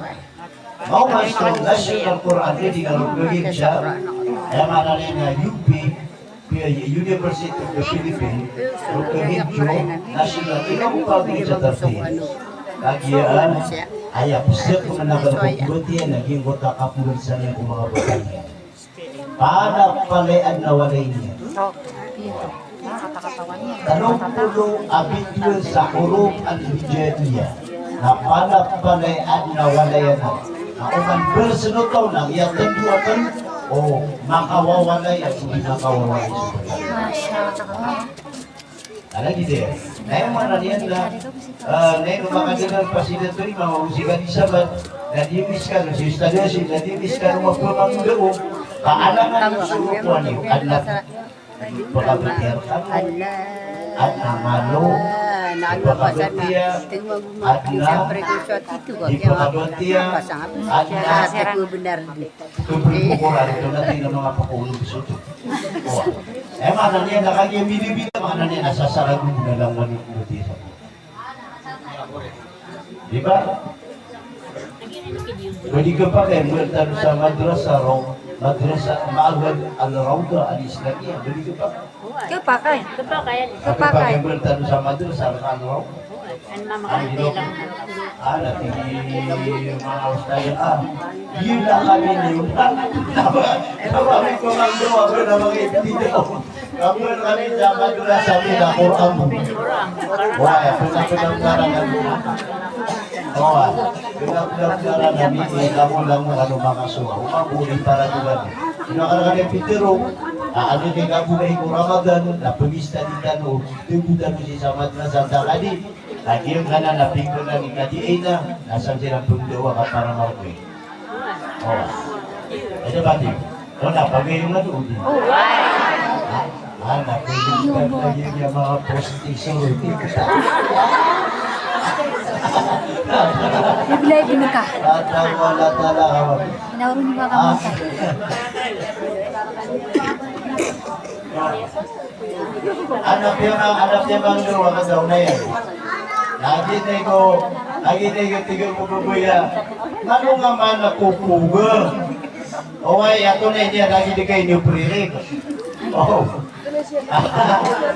Maoma so national Quran reading a roo kagin sa, aya maana niyan na U P, University of the Philippines, roo kagin so national, ino ko pagin sa thirty? Kagiya, aya pzak ko na nakal ko pagoti iyan, na giyangkoto a kapolonsan iyan ko manga botang iyan. Panapalaya adn a walay niyan. Tano polo a bitowan sa huruf al-hijaiyah. Na panapalaya adn a walay anan. Na oman bersenotaw na iyatndo akn o makawawalay ago di makawawalay so botang. Masha Allah. Ala gide. Na aya maana niyan na, ah, na ino makadinan pasida to i manga osi ka di sabat, na di miskan, si Ustadh Yasin, na di miskan o mapamanggaw. Kaalangan o soro ko ani, adn a pkabatiya rkano, adn a malo, pkabatiya, adn a di pkabatiya, adn a kbrikokoran, ito na tig a manga pakaolog so oto. Oway. Aya maana niyan na kagiya bilibila, maana niyan na sasarag o bnalangwan o kabatiya sa Di ba? Ba di khapakay mbala tano sa madrasa ro, madrasa, Ma'had Al-Rawdah Al-Islamiyah, ba di khapakay? Khapakay. Khapakay. Khapakay mbala tano sa madrasa Al-Rawdah. Ano, ah, na tig o manga ustadh, ah, giyoto na kami niyo. Kami ko manggawa, ba na manga ibtida'i. Kami, kami sa madrasa mi na Qur'an. Wa, pena, pena, pena, pena. Wa, pena, pena, pena, pena, langon, langon, ano, manga suwa. Uma, buri para tuwan. Ino, kala, kala, pitero. Ah, ano, di ka buhay ko Ramadan, na pemista di tano, tubo tano si sa madrasa, sa kadi. Lagi, kanan, na pingkanan, di kadi, eh, na, na sa sila penggawa ka para margoy. Oh. Ito ba, di? Oh, na, pag-inom na to, di? Oh, why? Ha? Ah, na, pwede ka lagi niya mga prostitution, di kita. Bibili, bibili ka. Tatawa na talaga. Inaurong niyo ba kami? Ah. Ana piyama, ana piyamanggawa ka sa onay. Lagi na ko, lagi na ko tig o kokoya. Mano nga mana kokoga? Oway, ato na ini lagi di kayo niyo pririk. Oh.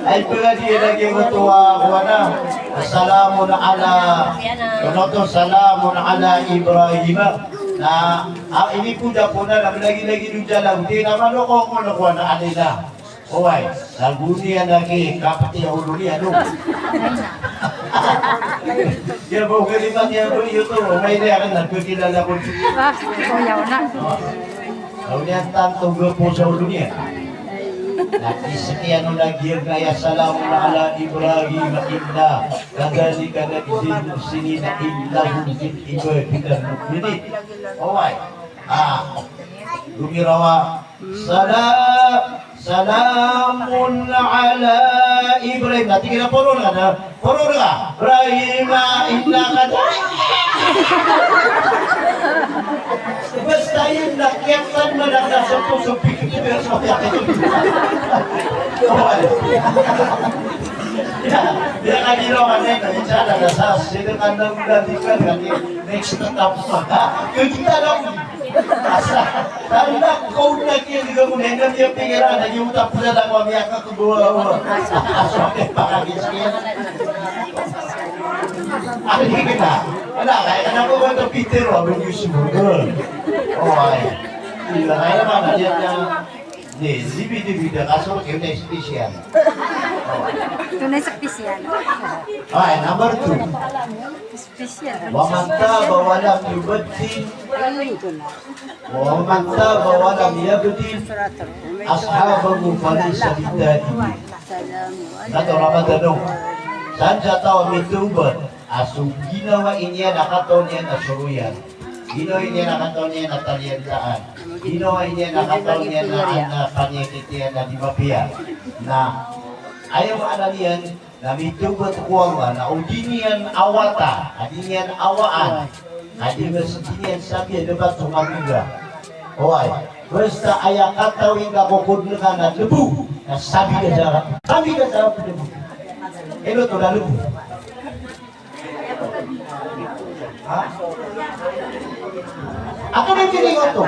Ay, pala di lagi ko tuwa, kuwa na. Assalamun ala, ano to, salamun ala Ibrahim. Na, ah, ini po dyan po na, na lagi-lagi doon dyan lang. Di naman ako, kuwa na, kuwa na, alila. Oway, lago niyan lagi, kapatid a olo niyan, no? Iya ba o kalimat iyan bo, iyo to, oway, niyan aken na pekilala ko. Ah, oyaw na. Lago niyan tanto gapo sa olo niyan. Na di sekiyan o lagi iyan kaya, "Salamun ala Ibrahim inna kadhalika najzil muhsinin innahu min ibadinal mu'minin." Oway. Ah. Gomirawa. Sala-, salamun ala Ibrahim. Na tig iyan a poro na, poro na. Ibrahim, inna ka da-, basta iyan na kiyatan man na sa puso, pikir iyan sa kiyatan. Ya, ya, kan ino man na, insya Allah, na sa, sila kan na ulan di kan, kan next stop. Ha? Kita na. Asa, tanda ko na kiyan di ka mo, na ina niya pikiran, na yung tapos na lang, mami, aka ko bawa, bawa. Asa, eh, pakakis kiyan. Ano yung kita? Wala, kaya ka na ko ba ito, Peter, o, abang yung sumunod. O, ay. Hindi na kaya ba, na diyan na. Hindi, hindi bida-bida, kaso yun na special. O. Ito na special. Ay, number two. Special. Wa man taba wa lam yubaddi. Wa man taba wa lam yabdi ashabahu falaysa bita'ibi. Kato Ramadan o. San sa taw a mitawbat a so ginawa iyan a kataw niyan a soroyan. Ginawa iyan a kataw niyan a taliyantaan. Ginawa iyan a kataw niyan a, a paniyakit iyan a di mapiya. Na, aya maana niyan, na mitawbat ko Allah, na o di niyan awata, a di niyan awaan, a di mas-, di niyan sabiyan dapat so mabiga. Oway, basta aya katawi ngka ko kodn ka na lbo, na sabi ka sa, sabi ka sa lbo. Ino to na lbo? Ha? Ato na tinigo to.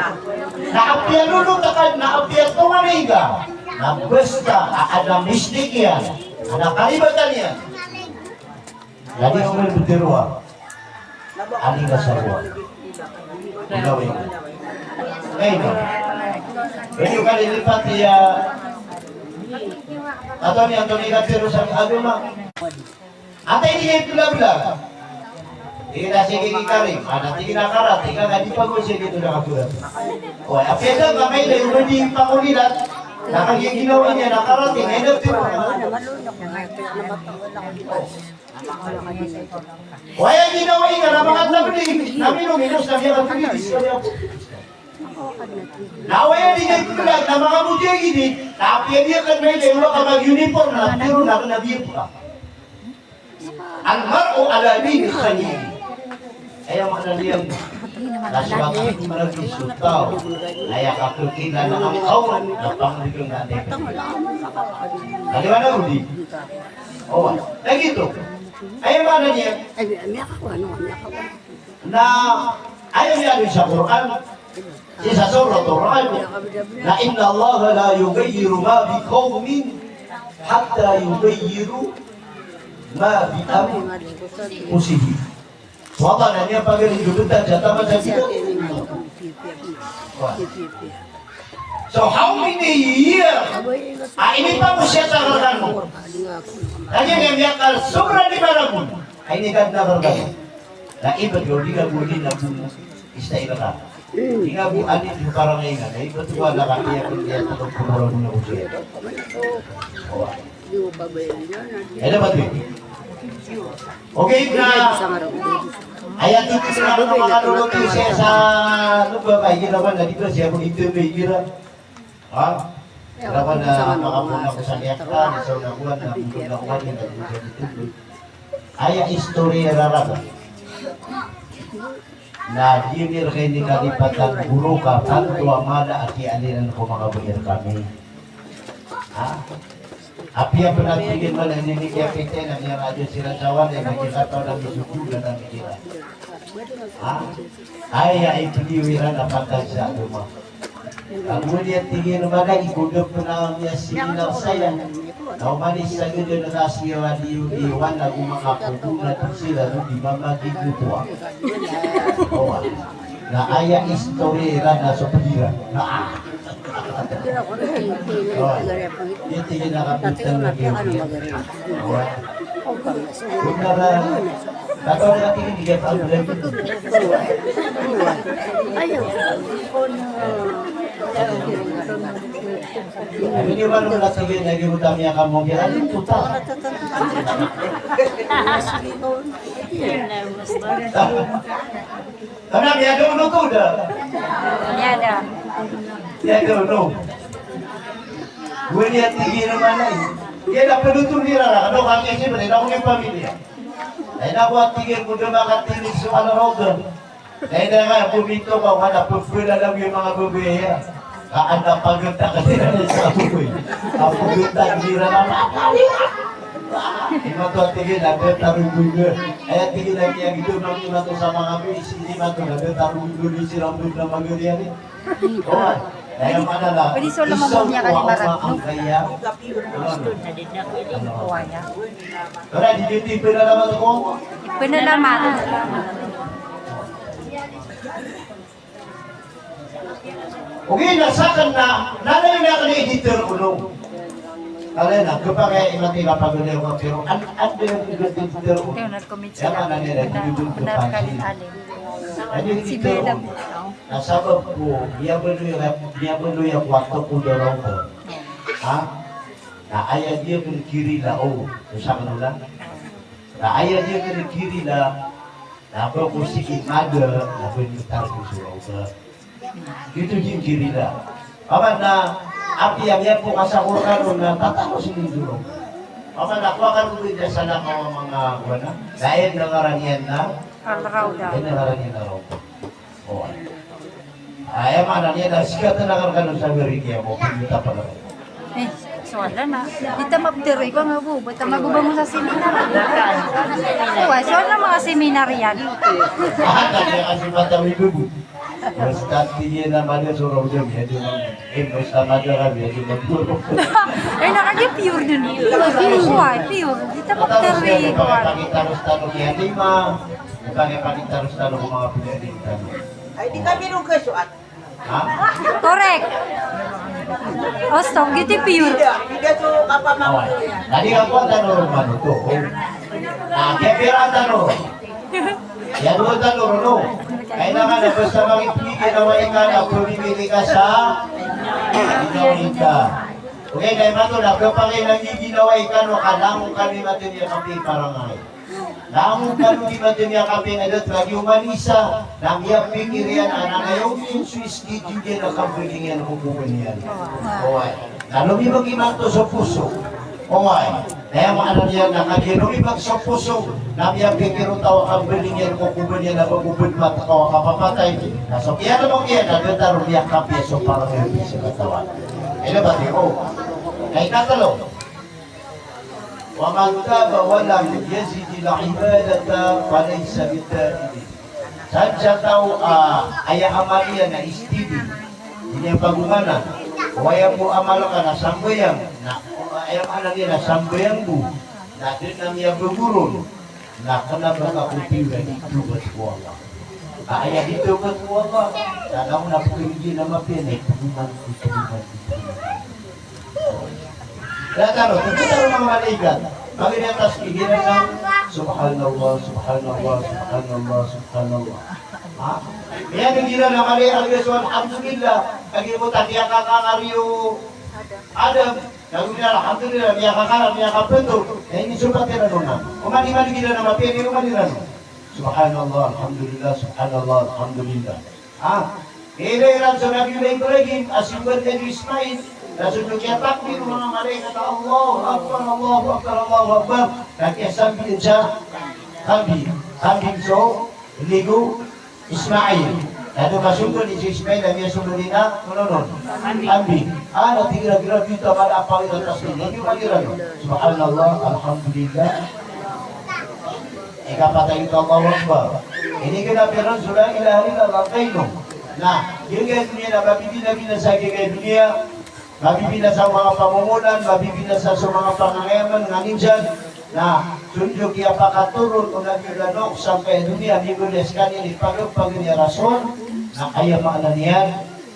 Na apiya lolo takan, na apiya tonganay ka. Na basta a adn a mistake iyan. Ana kalibatan iyan. Lagi ko man btero a. Ani ka sa rowa. Ikaw, ikaw. Ngayon, pwede ka lilipat iya. Ato ni, ato ni ka tero sa agama. Atay di niyan tolablag. Tig iyan a, "Sige, Ki Karim." Ana tig iyan a, "Karate ka, ka di pa ko sige to na kabulat." O, apiya da ka mailay o di pangolilat. Na kagiya ginawa niyan a karate, na inatiro. O, aya ginawa iyan a manga tablig, na mino-minos na miyakatagid. Na aya di niyan pklag na manga mujahidin, na apiya di akn mailay, wala ka mag-uniform na, pero na, na biyag ka. Al-mar'u ala dini khalilihi. Aya maana niyan na so manga manabi so taw a aya kakilala na angkawan na panglign na di. Lagid man a odi. O, lagid oto. Aya maana niyan na aya miyaaloy sa Qur'an, sii sa Suratur Ra'd, na innallaha la yughayyiru ma biqawmin hatta yughayyiru ma bi anfusihim. So Allah na miyapagari so btad sa taman sa sii. So how many years a inipangosiyat a rkano? Lagid iyan a miyakasobra di maragon a inigadn a rkano. Na ibt ko di ka bo di na bo istay ka. Di ka bo ani di parang ina. Na ibt ko na ka di ako di ako pumura mo na ko siya. Aya dapat. Okay, na aya totoo na manga lolot iyo sii sa lupa ba, igira man na di ba siya ko dito ba igira. Ha? Ira ko na makapuna ko sa kiyakta, na sa unaguan, na bukod na kuwan, na bukod na bukod. Aya istoriya raraba. Na di mir kay ni kalipatan guro ka, tanto a mala a kiyaaliran ko makabayar kami. Ha? Apiya pn a tig iyan man a ini kiyapitay na miyaradyo siran sa walay, na kiyakataw na misogodan a migira. Ha? Aya ipdiyo iran a pantag sa agama. Ago niyan tig iyan man a igodap na miyasiminar saya. Na oman i sagad na kasi radiyo di wan ago makapogo na di sira di mamagigotowa. Owa. Na aya istoriya iran na so pd iran. Na, ah. Owa. Aya tig iyan a kapitan na di. Owa. Kna miyada ono to da. Miyada. Miyada ono. Gowani a tig iyan a manay. Iya na pd oto ni rara, ano, kami si Bri, na ko ni pamilya. Ay na ko a tig iyan ko da makatindg so Al-Rawdah. Ay na nga, pumito ka, wala pagpalalaw iyo manga babay aya. Ka anda pagata ka di na sa buhay. Ang pagata di na na. Imato a tig iyan a da taro i gold. Aya tig iyan a miyagid o manga imato sa manga bi, isi imato na da taro i gold, isi rambut na magari ari. Oway. Aya maana na, pwede so lamang isaw niya ko kalimarat, no? Ang kaya. Para di dito ipanalamat ko. Ipanalamat. Okay, na sakn na, na, na, na, na, editor ko, no? Kala na, kapag ay imatira pag-ulit ko, pero an-, an-, editor ko. Kaya na, na, na, na, editor ko. Ano yung editor ko? Na sabap ko, miyabaloy ako, miyabaloy ako a toko da Rawdah. Ha? Na aya di akn kirila, o, so sakn ola. Na aya di akn kirila, na ba ko sii mada, na ba di targo so Rawdah. Giyoto di kirila. Paman na, apiya miyapok a sa Qur'an on na tataro sii so Rawdah. Paman na kowa kano ko ida sa lakaw a manga kowan na. Na aya ngaran iyan na Al-Rawdah. Aya ngaran iyan na Rawdah. O. Aya maana niyan na sikat na karkano sa berikiya mo, pinita pa na. Eh, so wala na. Di ta mapteroy ko nga bo, ba ta magobangon sa seminar. Oway, so wala manga seminar iyan. Ah, kaya kasi matawi ko bo. Basta tig iyan a mada so Rawdah, miyadi man. Eh, basta mada ka, miyadi man. Eh, na kagiya pure dn. Oway, pure. Di ta mapteroy ko. Pakita ro sa tano kiyalima. Pakita ro sa tano ko manga piyalima. Ay, di kami ron kasuat. Ha? Correct. O, stop. Giyoto i pure. Oway. Tadi ka kowan tano ron manoto. Ah, kaya pira tano. Iya, dowa tano ron, no? Kailangan na basta makipili ka na oway ka na pumipili ka sa inaway ka. Okay, na imanto na kapakay na giginaway ka, no, kalangon kami matindi a kapiparangay. Na amo kano di ba di miyakapiya na datar a giyoman i isa, na miyapikir iyan a na aya omin so schedule iyan a kabaling iyan ko kobor iyan. Oway. Na lomibag imanto so poso. Oway. Na aya maana niyan na kagiya lomibag so poso, na miyapikir o taw a kabaling iyan ko kobor iyan a ba ko badmat o kaw a kapapatay. Na so kiyalomok iyan na datar o miyakapiya so parangay o di sa katawan. Ino ba di o? Na ikatlo. Wa man taba wa lam yazidil ibadata falaysa bitaibin. Sadn sa taw a aya amal iyan na steady, di niyan pagomanan, o aya bo amal ka na sambayang, na aya amal iyan na sambayang bo, na di na miyabago ron, na kna ba ka ko tiyoba di tobat ko Allah. Ka aya di tobat ko Allah, na langon a pkhagiya na mapiya na ipagoman, ipagoman, ipagoman. Aya tano, titaro o manga malaikat. Pagari a tasbih, giyanan na, subhanallah, subhanallah, subhanallah, subhanallah. Ha? Iyan giyanan a mala a alhamdulillah. Kagiya ko tatiya ka kangari o Adam. Kagiya alhamdulillah, miyakakala, miyakapntho. Na inisobat iran on na. Oman i mala giyanan a mapiya, ino mala iran on? Subhanallah, alhamdulillah, subhanallah, alhamdulillah. Ha? Ilay iran so Nabiyullah Ibrahim a simba niyan i Ismail, na so dn kiyatakbir o manga malaikat a Allahu Akbar, Allahu Akbar, Allahu Akbar. Na kiyasambi sa kambing, kambing so ligo Ismail. Na dn kasomba i Ismail a miyasomba dn a, ano non? Kambing. Ah, na tig iran, grabe oto a mala a pangilay a tasbih. Na ino mala iran on? Subhanallah, alhamdulillah. Ikapat a giyoto, Allahu Akbar. Iniganap iran so la ilaha illallah, kaino? Na giyangkaya doniya na mabibinabinasa giyangkaya doniya, mabibinasa so manga pamomolan, mabibinasa so manga pangangayaman, nganin dn. Na so dn kiyapakatoron o Nabiyullah Nuh sangkaya doniya, mimbaloy a skaniyan i pagpagari a rason, na aya maana niyan,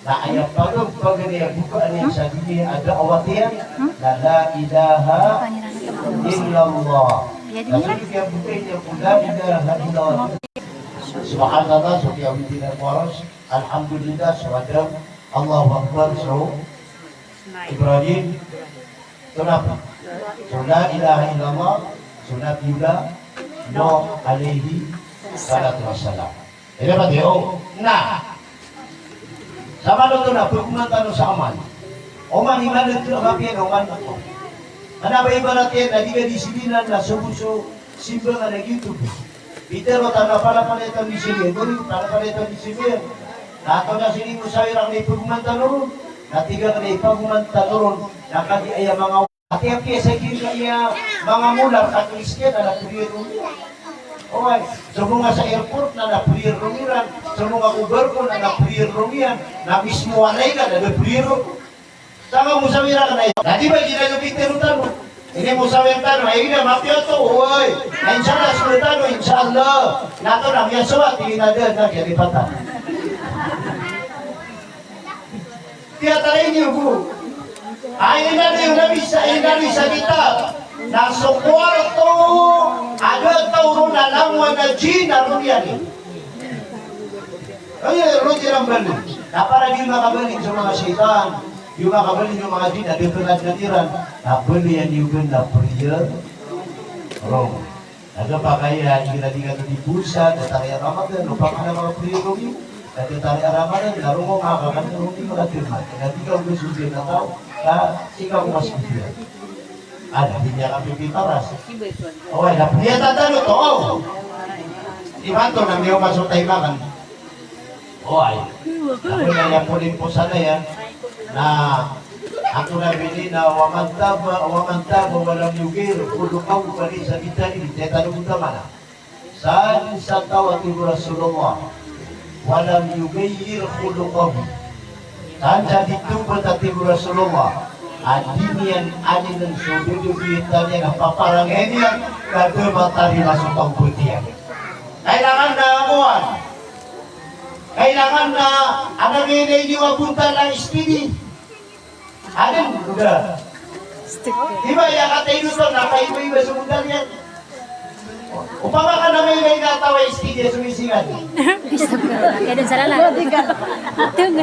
na aya pagpagari a bokaan iyan sa doniya a da'wat iyan na la ilaha illallah. Na so dn kiyabokay niyan ko la ilaha illallah. Subhanallah, so kiyawidi niyan ko Aras. Alhamdulillah, so Adam. Allahu Akbar, so Ibrahim. So Nabi. So la ilaha illallah, so Nabiyullah Nuh alayhis salatu wassalam. Aya ba di o? Na. Sa manoto na, pagoman tano sa amal. Oman i manoto a mapiya na oman oto. Kna ba ibarat iyan na di ka di sidinan na so bo so simbangan a giyoto bo. Pitharo tano a palapalaya tano di simba, gori, palapalaya tano di simba. Na antonaa so inisawira na ipagoman tano ron? Na tig akn a ipagoman tano ron na kagiya aya manga Ati apiya sa giyangkaya manga molar ka Kristiyan a na prayer room iran. Oway, so manga sa airport na na prayer room iran, so manga ko barko na na prayer room iran, na mismo walay ka na da prayer room. Sa manga mosawira ka na, na di ba giyanan i pitharo tano? Inisawira tano, ay na mapiya oto, oway. Na insha Allah, so tano, insha Allah. Na antonaa, miyasowa, tig iyan a da, na kiyalipatan. Tiyataray niyo bo. Ay, inaloy o Nabi sa, inaloy sa kitab na so kuwarto a da taw ron a langowan a jinn a roo niyan. Ay, roo niyan baloy. Na para di makabaling so manga shaytan, di makabaling so manga jinn a da pngadn iran. Na baloyan iyo bn a prayer room. Na da pakay a igira di kano di pulsa, datar iyan a Ramadan, o pakay na manga prayer room iyo. Na datar iyan a Ramadan, na roo ngka kakan room iyo makatirma. Na di ka ogas ogas na taw, ka ikaw mas kupiya. Ada di niyan kapipiparas. Oway, na prayer tano to. Imanto na miyaoma so time aken. Oway. Apo na, apo na, apo sana iyan. Na antonaa bini na, wa man taba, wa man taba wa lam yughayyir khuluqahu falaysa bitaib. Tiyatadog o tamana. Sadn sa taw a tig o Rasulullah, wa lam yughayyir khuluqahu. Sadn sa di tobat a tig o Rasulullah a di niyan alinen so dodobitan iyan a paparangay niyan ka da matarima so tawbat iyan. Kailangan na amoan. Kailangan na anan ini a bontal a S T D. Aden, uda. Di ba, aya kataya oto na kaiba-iba so bontal iyan. Opama ka na mailay na taw a S T D a somisingan. Kaya dun sa lalag. Tung.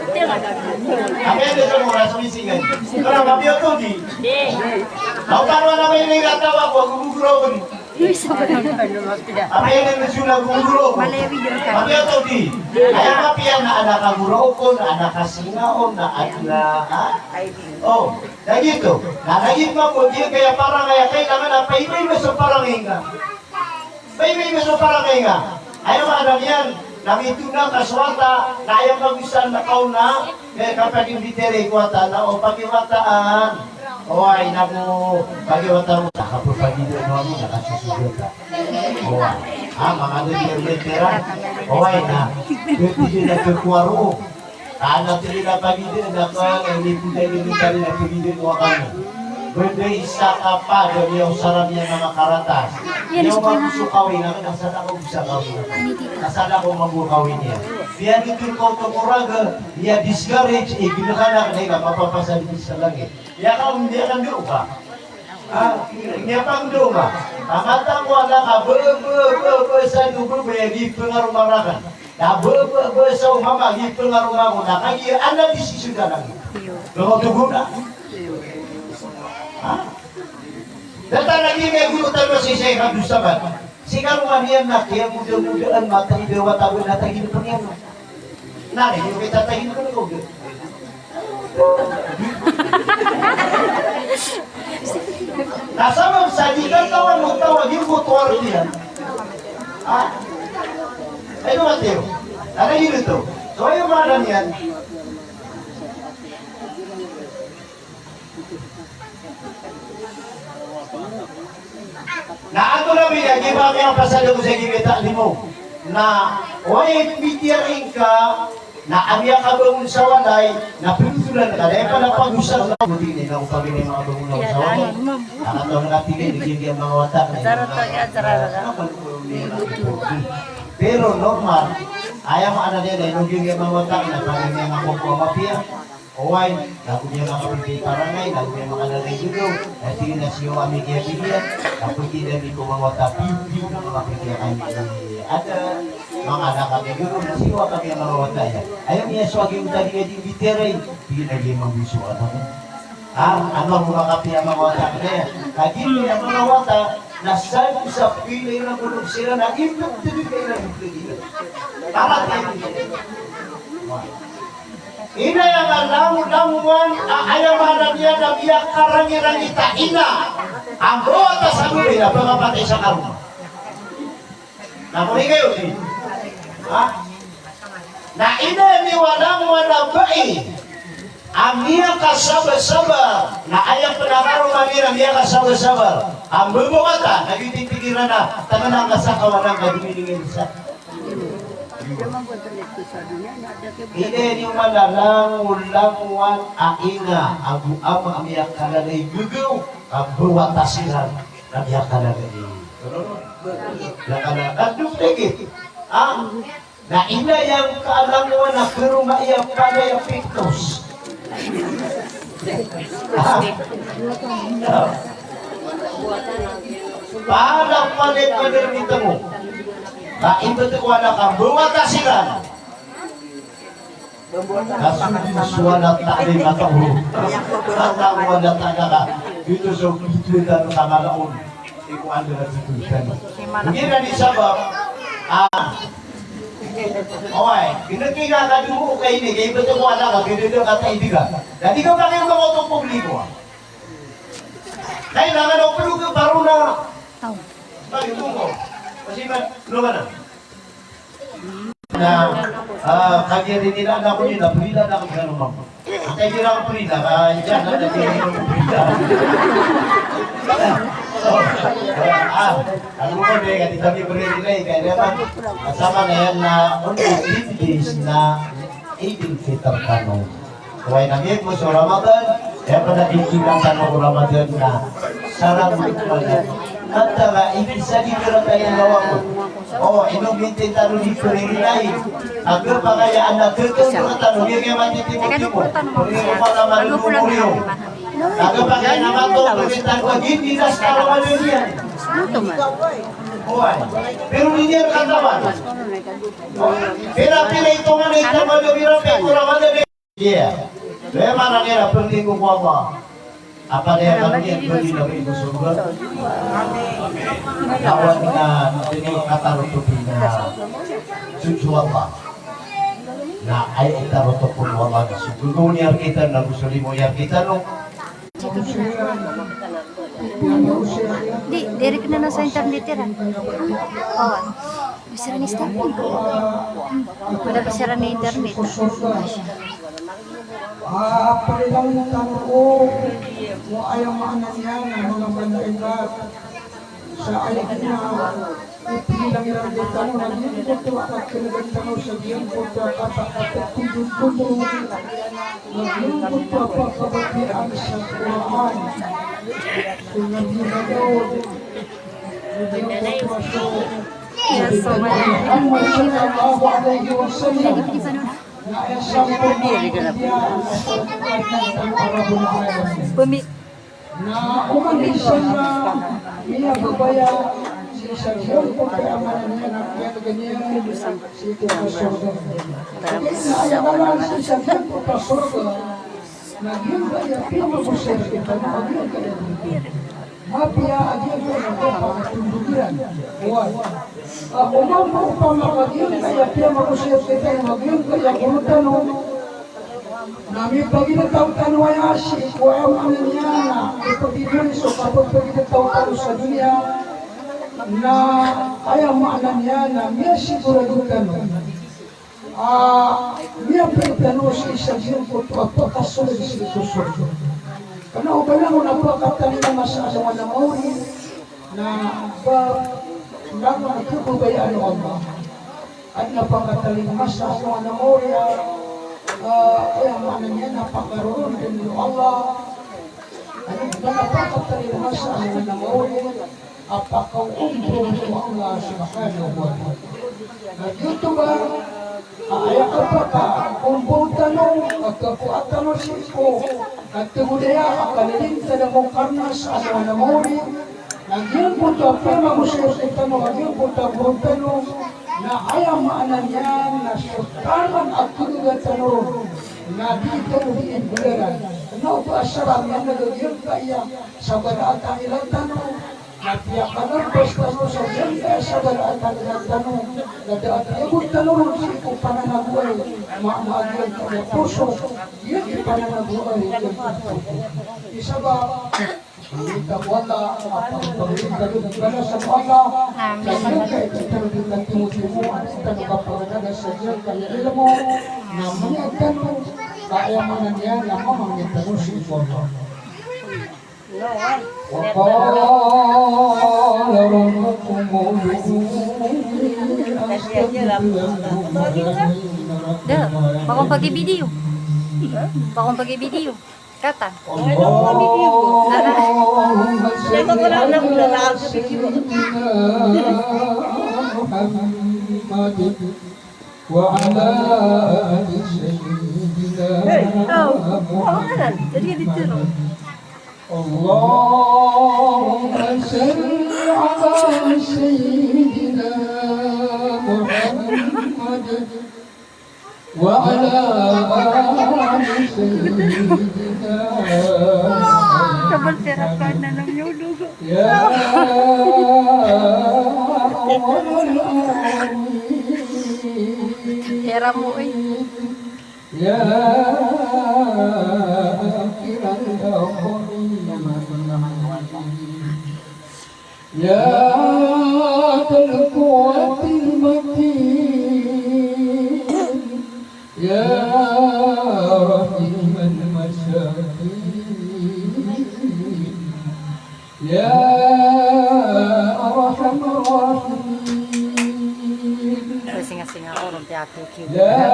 Kaya dun sa mura somisingan. Kaya mapiya oto di. Di. Opama ka na mailay na taw a gogogoro. Apiya na nasulag o guro. Apiya to di. Aya mapiya na anak a guro ko, na anak a singa on, na anak a, ha? O, na giyoto. Na lagid mambo, di kaya parang aya kailangan a paiba-iba so parang ingka. Paiba-iba so parang ingka. Aya maana niyan, na mitona ka so wata, na aya magosan na kaona, kaya kapag-imbitiri ko wata na, o, pagiwataan. Oway, nago, pagiwata mo, na kapagidaan mo, na kasusugata. Oway. A, manga dn iyan may pera. Oway, na. Pwede na kekuwaro. Ka na tig iyan a pagidaan ako, e, ini pwede ini tali na pagidaan ko kami. Pwede isa ka pa, da niyan osaran iyan manga karatas. Iyan o magoso kawin, na kna sa da ko bisa kawin. Ka sa da ko mambo kawin iyan. Iyan ito ko oto ko raga, iyan discourage, e, ginakanak, na ika mapapasad sa langit. Iyan ka, iyan ka ndo ka. A, iyan ka ndo ka. Ka mata ko ala ka, be, be, be, be, sa do be, be, iyan di pengaroma raken. Na be, be, be, sa o mama, iyan di pengaroma ko, na kagiya ana di si suda lagi. Iyo. Lomo to guna. Iyo. Ha? Data lagi may guro tano si Sheikh Abdul Samad. Sii karoma niyan na kiyamoda-modaan, mataid a wata bo na taid a pangiyama. Na, di ko kita taid a pangiyama. Na sabap sa di ka tawan o tawa, di ko tuwar niyan. Ha? Ay, no, Mateo. Ano yun ito? So, aya maana niyan. Na antonaa bida, giya ba miyapasad ako sa giya taalimo. Na oway, mitiyar ingka, na amay ka bangon sa walay, na penotolan ka, na aya pala pagosay na, buti na ino pagini manga bangon sa walay. Na katawan ka tig iyan, giya manga wata, na ino, pero normal, aya maana niyan, na ino giya manga wata, na pagini manga bangon mapiya. Oway, nago niyan makapipit i parangay, nago niyan makadalay gagaw. Na tig iyan a siyowa mi kiya tig iyan, na pagidaan mi ko manga wata, pipit na makapipit a kami. Ada, manga anak kami gagaw, na siyowa kami a manga wata iyan. Aya miyasowa giyoto a di nga di mbitiyarai, tig iyan a giya mambo so wata ko. A, ano ko makapiya manga wata ko na iyan. Kagiya manga wata, na sadn sa pila iran ko log siran, na ibt tig iran, ibt tig iran. Para tayo. Ina iyan a langolangowan a aya maana niyan na miyakarangirangit a ina a mbawatas a babay na ba kapatay sa karoma. Na koni kayo di. Ha? Na ina iyan a langowan a bai a miyakasabasabar, na aya pn a karoma niyan a miyakasabasabar a mbabawata, na giyoto i pd iran a tngan angka sa kawanan ka di miningan sa Ina iyan a langolangowan a ina ago ama a miyakalalay gagaw, ka mbawatas iran na miyakalalay. Miyakalalay. Ka duplicate. A, na ina iyan ka langowan a karoma iyan palaya piktos. A. Palaya palaya palaya mitamo. Ka ibt ko anak a mbawatas iran. Ka so di so anak tali matamo. Matamo anak tali ka. Giyoto so bitowan tano sa mala on. Iko anda na bitowan tano. Giya di sabap. A. Oway, ino ki nga ka domo ka ini, kay ibt ko anak ka, kay di ka ta idiga. Dadi ka pakay ko oto publiko. Kailangan o pd ko barona. Pagtungo. Kasi man, ano ka na? Na, a, kagiya di nila anak ko nila, pwede na ako sa rumah. Ang kaya nila ako pwede na, kaya dyan na, kaya nila ako pwede na. A, ano mo, di, kaya di kami pwede nila, eh, kaya naman, kasama na yan na, ano, fifteen days na Eid al-Fitr tano. Oway, na miyag mo so Ramadan, aya pn a di kiran tano ko Ramadan na salam. Antara ini sa di kiran tano lawan ko. O, ino mintin tano di perinilai. Agar pakayaan na gagawin ko tano, di kaya matitimo-timo. Pwede ko pala malulungkuriyo. Agar pakayaan na mato, pwede tano, hindi na sa Ramadan yan. Oway. Pero di niyan katawan. Pira-pira ito nga na ito, pira-pira ito nga na Iya. Kaya maana niyan na pangni ko ko Allah. Apa daya kami yang bagi na bagi ko sorga. Amin. Awan na dini katarotop na sujud Allah. Na aya itarotop o Allah na sujud. Gawni arkitano, na gusto limo arkitano. Di, direct na na sa internet iran. Awan. Bisa rin stop. Wala bisa rin internet. Ah, palilang tano o, o aya maana niyan na manga malaikat. Sa aya na ipilang iran rktano na giyangkoto a kakelegan tano sa giyangkoto a kata-kata tundog-tundog na giyangkoto a pakabatiya sa Qur'an. So Nabi Daud, na giyangkoto a so Nabi Muhammad sallallahu alaihi wasallam. Pemi- Na oman i isa na miyababaya sii sa giyangkoto a maana niyan na kiyatgan iyan sii ko sorga. Ogaid na aya kanan sii sa giyangkoto a sorga na giyangkaya piyamagosay rktano a giyangkaya mapiya a giyangkaya piyakatondog iran. Oway. Ah, oman ka opama ka giyangkaya piyamagosay rktano a giyangkaya goro tano, na mipaginetaw tano aya sii ko aya maana niyan na ipagidori so kapapaginetaw tano sa doniya, na aya maana niyan na miyasigorado tano a miyapiya tano sii sa giyangkoto a pakasold sii ko sorga. Kna o ba langon a pakatalingoma sa alongan a maori na ba langon a pkhababayaan o Allah. Adn a pakatalingoma sa alongan a maori a, ah, aya maana niyan na pakarorondn o Allah. Adn a pakatalingoma sa alongan a maori a pakaombon o Allah subhanahu wa ta'ala. Na giyoto ba a aya kapakaombon tano a kapoon tano sii ko kategoria a kalilintad a Muqarnas a alongan a maori. Na giyangkoto a piyamagosay rktano a giyangkoto a goro tano, na aya maana niyan na so taman a kagaga tano ron na di tano di imbolalan. Kna o ba asar a miyaneg a giyangkaya sabar a tangila tano, na piyakanarpas tano sa giyangkaya sabar a tangila tano, na da a tiyago tano ron sii ko pananagoay, maana a giyangkaya poso, giyangkaya pananagoay, giyangkaya poso. Isabap Pangni ta ko Allah a pangni ta ko Allah. Amin. Sa giyangkaya di tano di katimo-timo a di tano kapanganaga sa giyangkaya ilmo na manga tano, ka aya maana niyan na mamangni tano sii ko Allah. Wa qala rabbukum ud'uni astajib lakum. Da, pakon pagi video. Pakon pagi video. Katan. Allahumma salli ala sayyidina Muhammad wa ala ali sayyidina Muhammad. Allahumma salli ala sayyidina Muhammad. Wa ala ali sayyidina. Sabal tera ka na lang yung lugo. Ya awwalal awwalin. Tera mo, eh. Ya akhiral akhirin. Ya dzal quwwatil matin, ya rahimal masakin, ya arhamar rahimin. Singa-singa ko ron ti Ate Kiw. La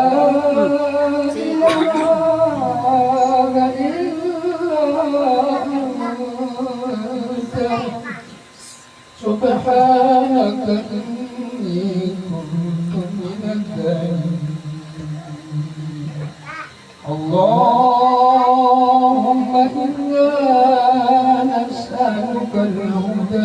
ilaha illa anta. Subhanaka inni kuntu minadh dhalimin. Allahumma inna nas'alukal huda